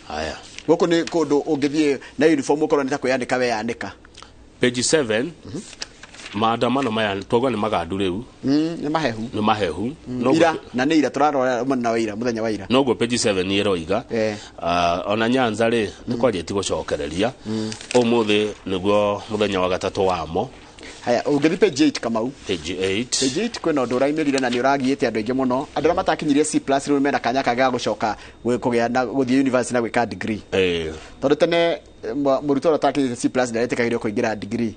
Haya. Gũkũ nĩ kũndũ ũngĩthiĩ na uniform ũkorwo nĩ ta kwĩyandĩka weyandĩka. Page 7. Maandamano maya twauga nĩ magandu rĩu. Nĩ mahehu. Nĩ mahehu. Ira na nĩ ira tũrarora mwena wa ira mũthenya wa ira. Noguo page 7 ĩroiga. Ona Nyanza rĩ nĩ kwanjĩtie gũcokereria. Ũmũthĩ nĩguo mũthenya wa gatatũ wamo. Haya, ũngĩthiĩ page 8 Kamau. Page 8. Page 8 kwĩna ũndũ ũraimĩrire na nĩ ũragiĩte andũ aingĩ mũno. Andũ arĩa matakinyirie C+ rĩu mena kanya kangĩ ga gũcoka kũgĩa na gũthiĩ university na gwĩka degree. Tondũ tene mũrutwo ũrĩa ũtakinyĩte C+ ndaretĩkagĩrio kũingĩra degree.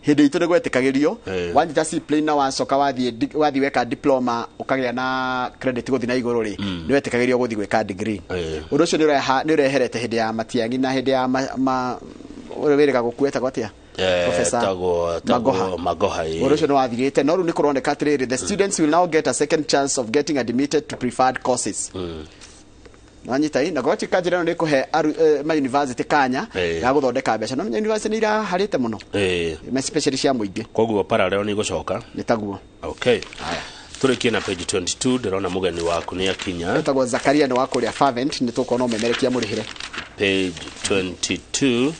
Hĩndĩ itũ nĩ gwetĩkagĩrio, wanyita C plain na wacoka wathiĩ weka diploma ũkagĩa na credit gũthiĩ na igũrũ rĩ, nĩ wetĩkagĩrio gũthiĩ gwĩka degree. Ũndũ ũcio nĩ ũreherete hĩndĩ ya Matiang'i na hĩndĩ ya ũrĩa wĩrĩga gũkua etagwo atĩa? Professor Magoha. Ũndũ ũcio nĩ wathirĩte, no rĩu nĩ kũroneka atĩrĩrĩ, the students will now get a second chance of getting admitted to preferred courses. Wanyita na gwatuĩka njĩra ĩno nĩ kũhe ma university kanya ga gũthondeka mbeca. No university nĩ iraharĩte mũno, especially cia mũingĩ. Koguo parallel nĩ igũcoka. Nĩ taguo. Okay. Tũrĩkie na page 22, ndĩrona mũgeni waku nĩ akinya. Etagwo Zakaria, nĩ wa kũrĩa Fervent, nĩ tũkuona ũmemerekia mũrĩhĩre. Page 22.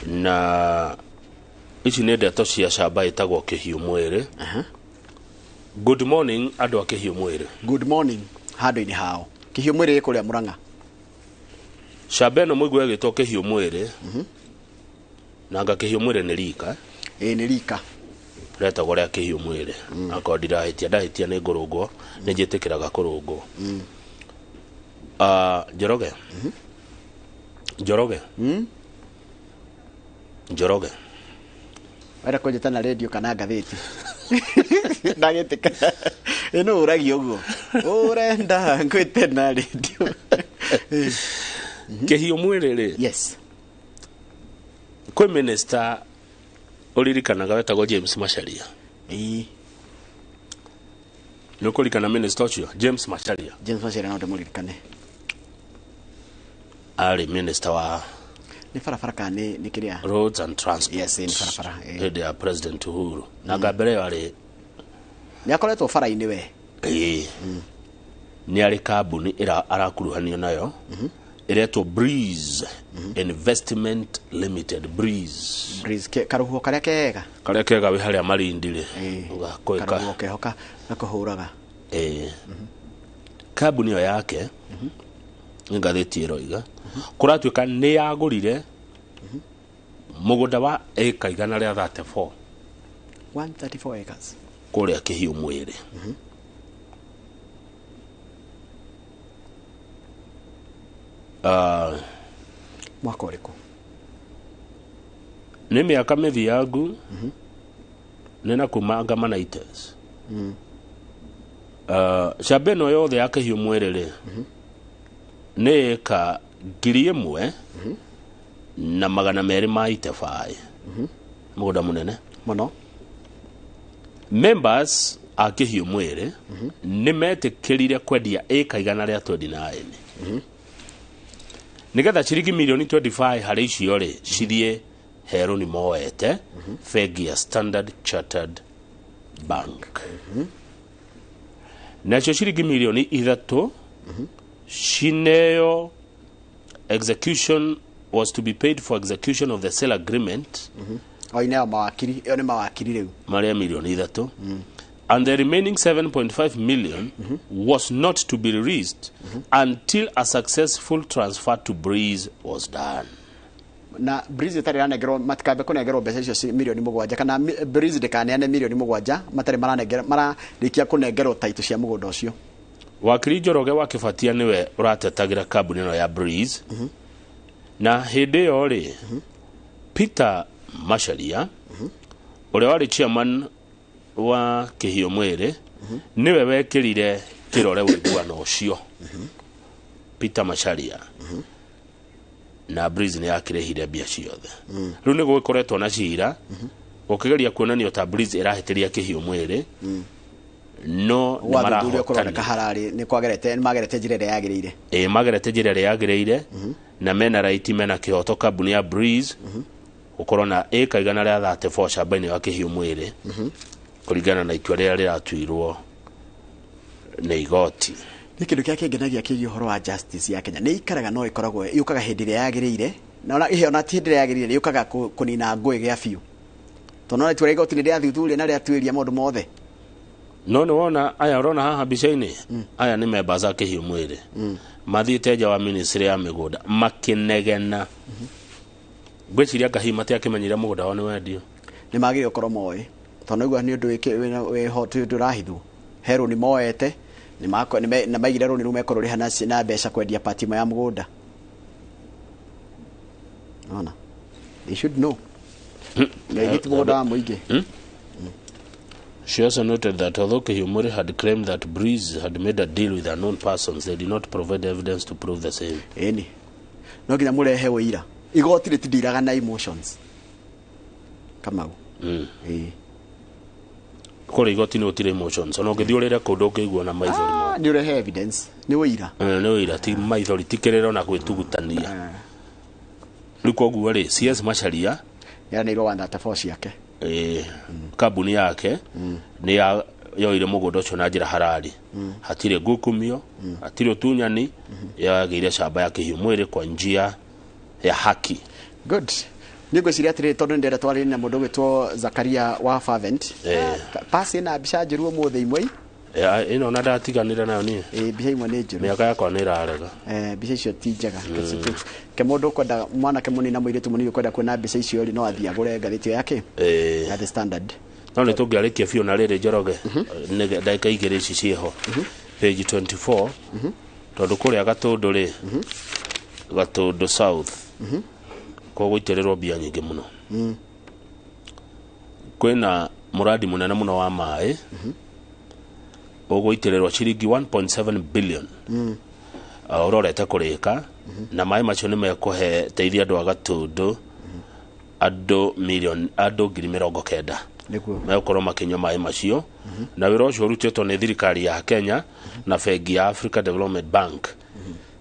Na ici nĩ ndeto cia camba ĩtagwo Kĩhiũ Mwĩrĩ. Good morning andũ a Kĩhiũ Mwĩrĩ. Good morning handũ-inĩ hao. Kĩhiũ Mwĩrĩ ĩ kũrĩa Mũrang'a. Camba ĩno mũigue ĩgĩtwo Kĩhiũ Mwĩrĩ. Na anga Kĩhiũ Mwĩrĩ nĩ rika. Ĩĩ nĩ rika. Retagwo rĩa Kĩhiũ Mwĩrĩ. Akorwo ndirahĩtia, ndahĩtia nĩ ngũrũngwo, nĩ njĩtĩkĩraga kũrũngwo. Njoroge. Njoroge. Njoroge. Wenda kũnjĩta na radio kana ngathĩti. Ndagĩtĩka. Ĩno ũragia ũguo. Ũrenda ngwĩte na radio. Kĩhiũ Mwĩrĩ rĩ. Yes. Kwĩ minister ũririkanaga wetagwo James Macharia. Ĩĩ. Nĩ ũkũririkana minister ũcio James Macharia? James Macharia no ndĩmũririkane. Arĩ minister wa nĩ barabara kana nĩ kĩrĩa? Roads and Transport. Yes, nĩ barabara. Hĩndĩ ya President Uhuru. Na mbere ĩyo arĩ nĩ akoretwo bara-inĩ we. Ĩĩ. Nĩ arĩ kambuni arakuruhanio nayo. Ĩretwo Breeze Investment Limited. Breeze. Breeze karuhuho karĩa kega. Karĩa kega wĩ harĩa Malindi rĩ. Ũgakwĩka. Karuhuho keho gakũhũraga. Ĩĩ. Kambuni ĩyo yake nĩ ngathĩti ĩroiga kũratuĩka nĩ yagũrire mũgũnda wa ĩka 134. 134 acres. Kũrĩa Kĩhiũ Mwĩrĩ. Mwaka ũrĩkũ? Nĩ mĩaka mĩthiangu. Nĩ na kuma Ngamanites. Camba ĩno yothe ya Kĩhiũ Mwĩrĩ rĩ, nĩ ĩka 1285. Mũgũnda mũnene mũno. Members a Kĩhiũ Mwĩrĩ nĩ metĩkĩrire kwendia ĩka 129. Nĩgetha ciringi mirioni 25 harĩ icio rĩ cithiĩ herũni moete bengi ya Standard Chartered Bank. Nacio ciringi mirioni 3 cineo execution was to be paid for execution of the sale agreement. O ineo mawakiri, ĩyo nĩ mawakiri rĩu. Marĩa mirioni 3. And the remaining 7.5 million was not to be released until a successful transfer to Breeze was done. Na Breeze ĩtarĩ ĩranengerwo, matikambe kũnengerwo mbeca icio mirioni 7, kana Breeze ndĩkaneane mirioni 7 matarĩ maranengera, mararĩkia kũnengerwo taitũ cia mũgũnda ũcio. Wakiri Njoroge wa Kĩbatia nĩwe ũratetagĩra kambuni ĩno ya Breeze. Na hĩndĩ ĩyo rĩ, Peter Macharia, ũrĩa warĩ chairman wa Kĩhiũ Mwĩrĩ, nĩwe wekĩrire kĩrore ũiguano ũcio. Peter Macharia na Breeze nĩ yakĩrĩhire mbia ciothe. Rĩu nĩ gũgĩkoretwo na cira gũkĩgeria kuonanio ta Breeze ĩrahĩtĩria Kĩhiũ Mwĩrĩ, no nĩ Wathuthuria kũroneka marahotani. Hararĩ nĩ kwagerete, nĩ magerete njĩra ĩrĩa yagĩrĩire. Ĩ, magerete njĩra ĩrĩa yagĩrĩire na mena right, mena kĩhoto kambuni ya Breeze gũkorwo na ĩka 134 camba-inĩ wa Kĩhiũ Mwĩrĩ, kũringana na itua rĩrĩa rĩratuirwo nĩ igoti. Nĩ kĩndũ kĩrĩa kĩngenagia kĩgiĩ ũhoro wa justice ya Kenya, nĩ ikaraga no ĩkoragwo yũkaga hĩndĩ ĩrĩa yagĩrĩire, na ona ihe ona ti hĩndĩ ĩrĩa yagĩrĩire, yũkaga kũnina ngũĩ gĩa biũ, tondũ no itua rĩa igoti nĩ rĩathuthuria na rĩatuĩria maũndũ mothe. No nĩ wona aya ũrona haha mbica-inĩ, aya nĩ members a Kĩhiũ Mwĩrĩ mathiĩte nja wa ministry ya mĩgũnda makĩnegena. Ngwĩciria ngahi matiakĩmenyire mũgũnda wao nĩ wendio. Nĩ magĩrĩire gũkorwo moĩ, tondũ naigua nĩ ũndũ wĩho, ti ũndũ ũrahithwo. He rũni moete nĩ maigire rũni rũu mekũrũrĩha na mbeca kwendia part ĩmwe ya mũgũnda. Ona they should know na ithuĩ ti mũgũnda wa mũingĩ. She also noted that although Kihumuri had claimed that Breeze had made a deal with unknown persons, they did not provide evidence to prove the same. Ĩni no nginya mũrehe ũira, igoti rĩtindiraga na emotions, Kamau. Ĩĩ. Kũrĩa igoti-inĩ gũtirĩ emotions. Ona ũngĩthiĩ ũrĩre kũndũ ũngĩigua na maithori. Ah, nĩ ũrehe evidence, nĩ ũira. Nĩ ũira, ti maithori, ti kĩrĩro na gwĩtugutania. Rĩu koguo rĩ, CS Macharia yaneirwo 134 ciake. Kambuni yake nĩ yoire mũgũnda ũcio na njĩra harari, hatirĩ ngukumio, hatirĩ ũtunyani, yagĩire camba ya Kĩhiũ Mwĩrĩ kwa njia ya haki. Good. Nĩ ngwĩciria atĩrĩrĩ, tondũ nĩ ndĩrenda twarĩrie na mũndũ ũgwĩtwo Zakaria wa Fervent. Pasi ĩna mbica njũru ũmũthĩ imwe. Ĩno na ndatiganĩra nayo niĩ. Ĩ, mbica imwe nĩ njũru. Mĩaka yakwa nĩ ĩrarega. Mbica icio ti njega. Ke mũndũ ũkwenda, mwanake mũnini na mũirĩtu mũnini ũkwenda kuona mbica icio rĩ, no athiĩ agũre ngathĩti ĩyo yake ya The Standard. No nĩ tũngĩarĩkia biũ na rĩrĩ, Njoroge, nĩ ndagĩka 2 ici ciĩho, page 24, tondũ kũrĩa Gatũndũ rĩ, Gatũndũ South, kũgũitĩrĩrwo mbia nyingĩ mũno. Kwĩna mũradi mũnene mũno wa maĩ ũgũitĩrĩrwo ciringi 1.7 billion, ũrorete kũrĩka, na maĩ macio nĩ mekũhe teithia andũ a Gatũndũ, andũ million, andũ 90,000 megũkorwo makĩnyua maĩ macio. Na wĩra ũcio ũrutĩtwo nĩ thirikari ya Kenya na bengi ya Africa Development Bank,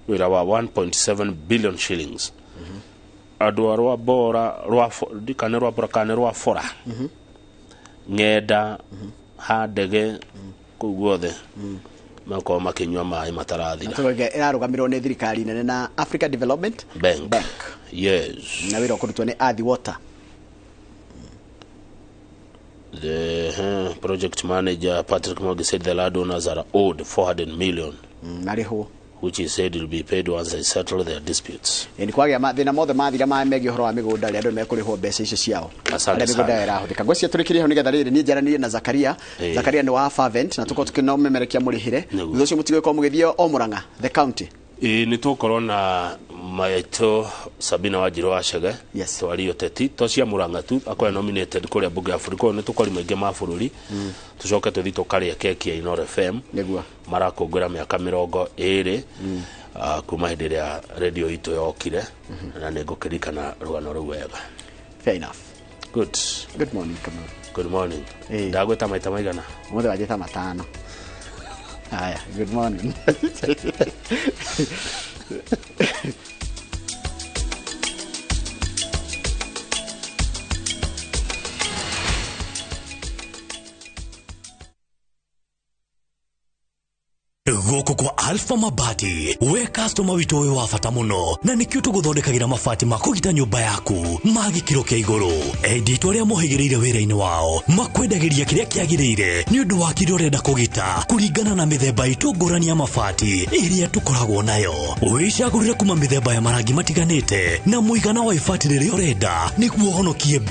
wĩra wa 1.7 billion shillings. Andũ a Rwambora, ndikane Rwambora kana nĩ Rwabora, Ng'enda, Handege, kũu guothe megũkorwo makĩnyua maĩ matarathira. Ĩrarũgamĩrĩrwo nĩ thirikari nene na Africa Development Bank. Bank. Yes. Na wĩra ũkũrutwo nĩ Athi Water. The project manager Patrick Mwangi said the landowners are owed 400 million, marĩhwo, which he said will be paid once they settle their disputes. Nĩ kwagĩa mathĩna mothe mathira ma megiĩ ũhoro wa mĩgũnda rĩ, andũ nĩ mekũrĩhwo mbeca icio ciao Asante arĩa mĩgũnda sana. yao ĩrahũthĩka. Ngwĩciria tũrĩkĩrie hau nĩgetha rĩrĩ niĩ njaranĩrie na Zakaria. Zakaria nĩ wa Fervent na tũkorwo tũkĩnomemerekia mũrĩhĩre. Nĩguo. Thutha ũcio mũtigĩkorwo mũgĩthiĩ o Mũrang'a the county. Ĩ, nĩ tũgũkorwo na maitũ Sabina Wanjirũ wa Chege. Yes. Twarie ũteti to cia Mũrang'a tu, akorwo nominated kũrĩa mbunge ya bũrũri, koguo nĩ tũkori maingĩ ma bũrũri. Tũcoke tũthiĩ tũkarĩe keki ya Inooro FM. Nĩguo. Marakũngũĩra mĩaka 20, kuma hĩndĩ ĩrĩa redio itũ yokire, na nĩ ngũkĩririkana rũgano rũu wega. Fair enough. Good. Good morning, Kamau. Good morning. Ndagwĩta maita maigana? Ũmũthĩ wanjĩta matano. Haya, good morning. Gũkũ kwa Alpha Mabati, we customer witũ wĩ wa bata mũno, na nĩkĩo tũgũthondekagĩra mabati ma kũgita nyũmba yaku ma gĩkĩro kĩa igũrũ. Endia itũ arĩa mohĩgĩrĩire wĩra-inĩ wao makwendagĩria kĩrĩa kĩagĩrĩire nĩ ũndũ wa kĩrĩa ũrenda kũgita kũringana na mĩthemba itũ ngũrani ya mabati ĩrĩa tũkoragwo nayo. Wĩcagũrĩre kuma mĩthemba ya marangi matiganĩte na mũigana wa ibati rĩrĩa ũrenda nĩguo ũhonokie.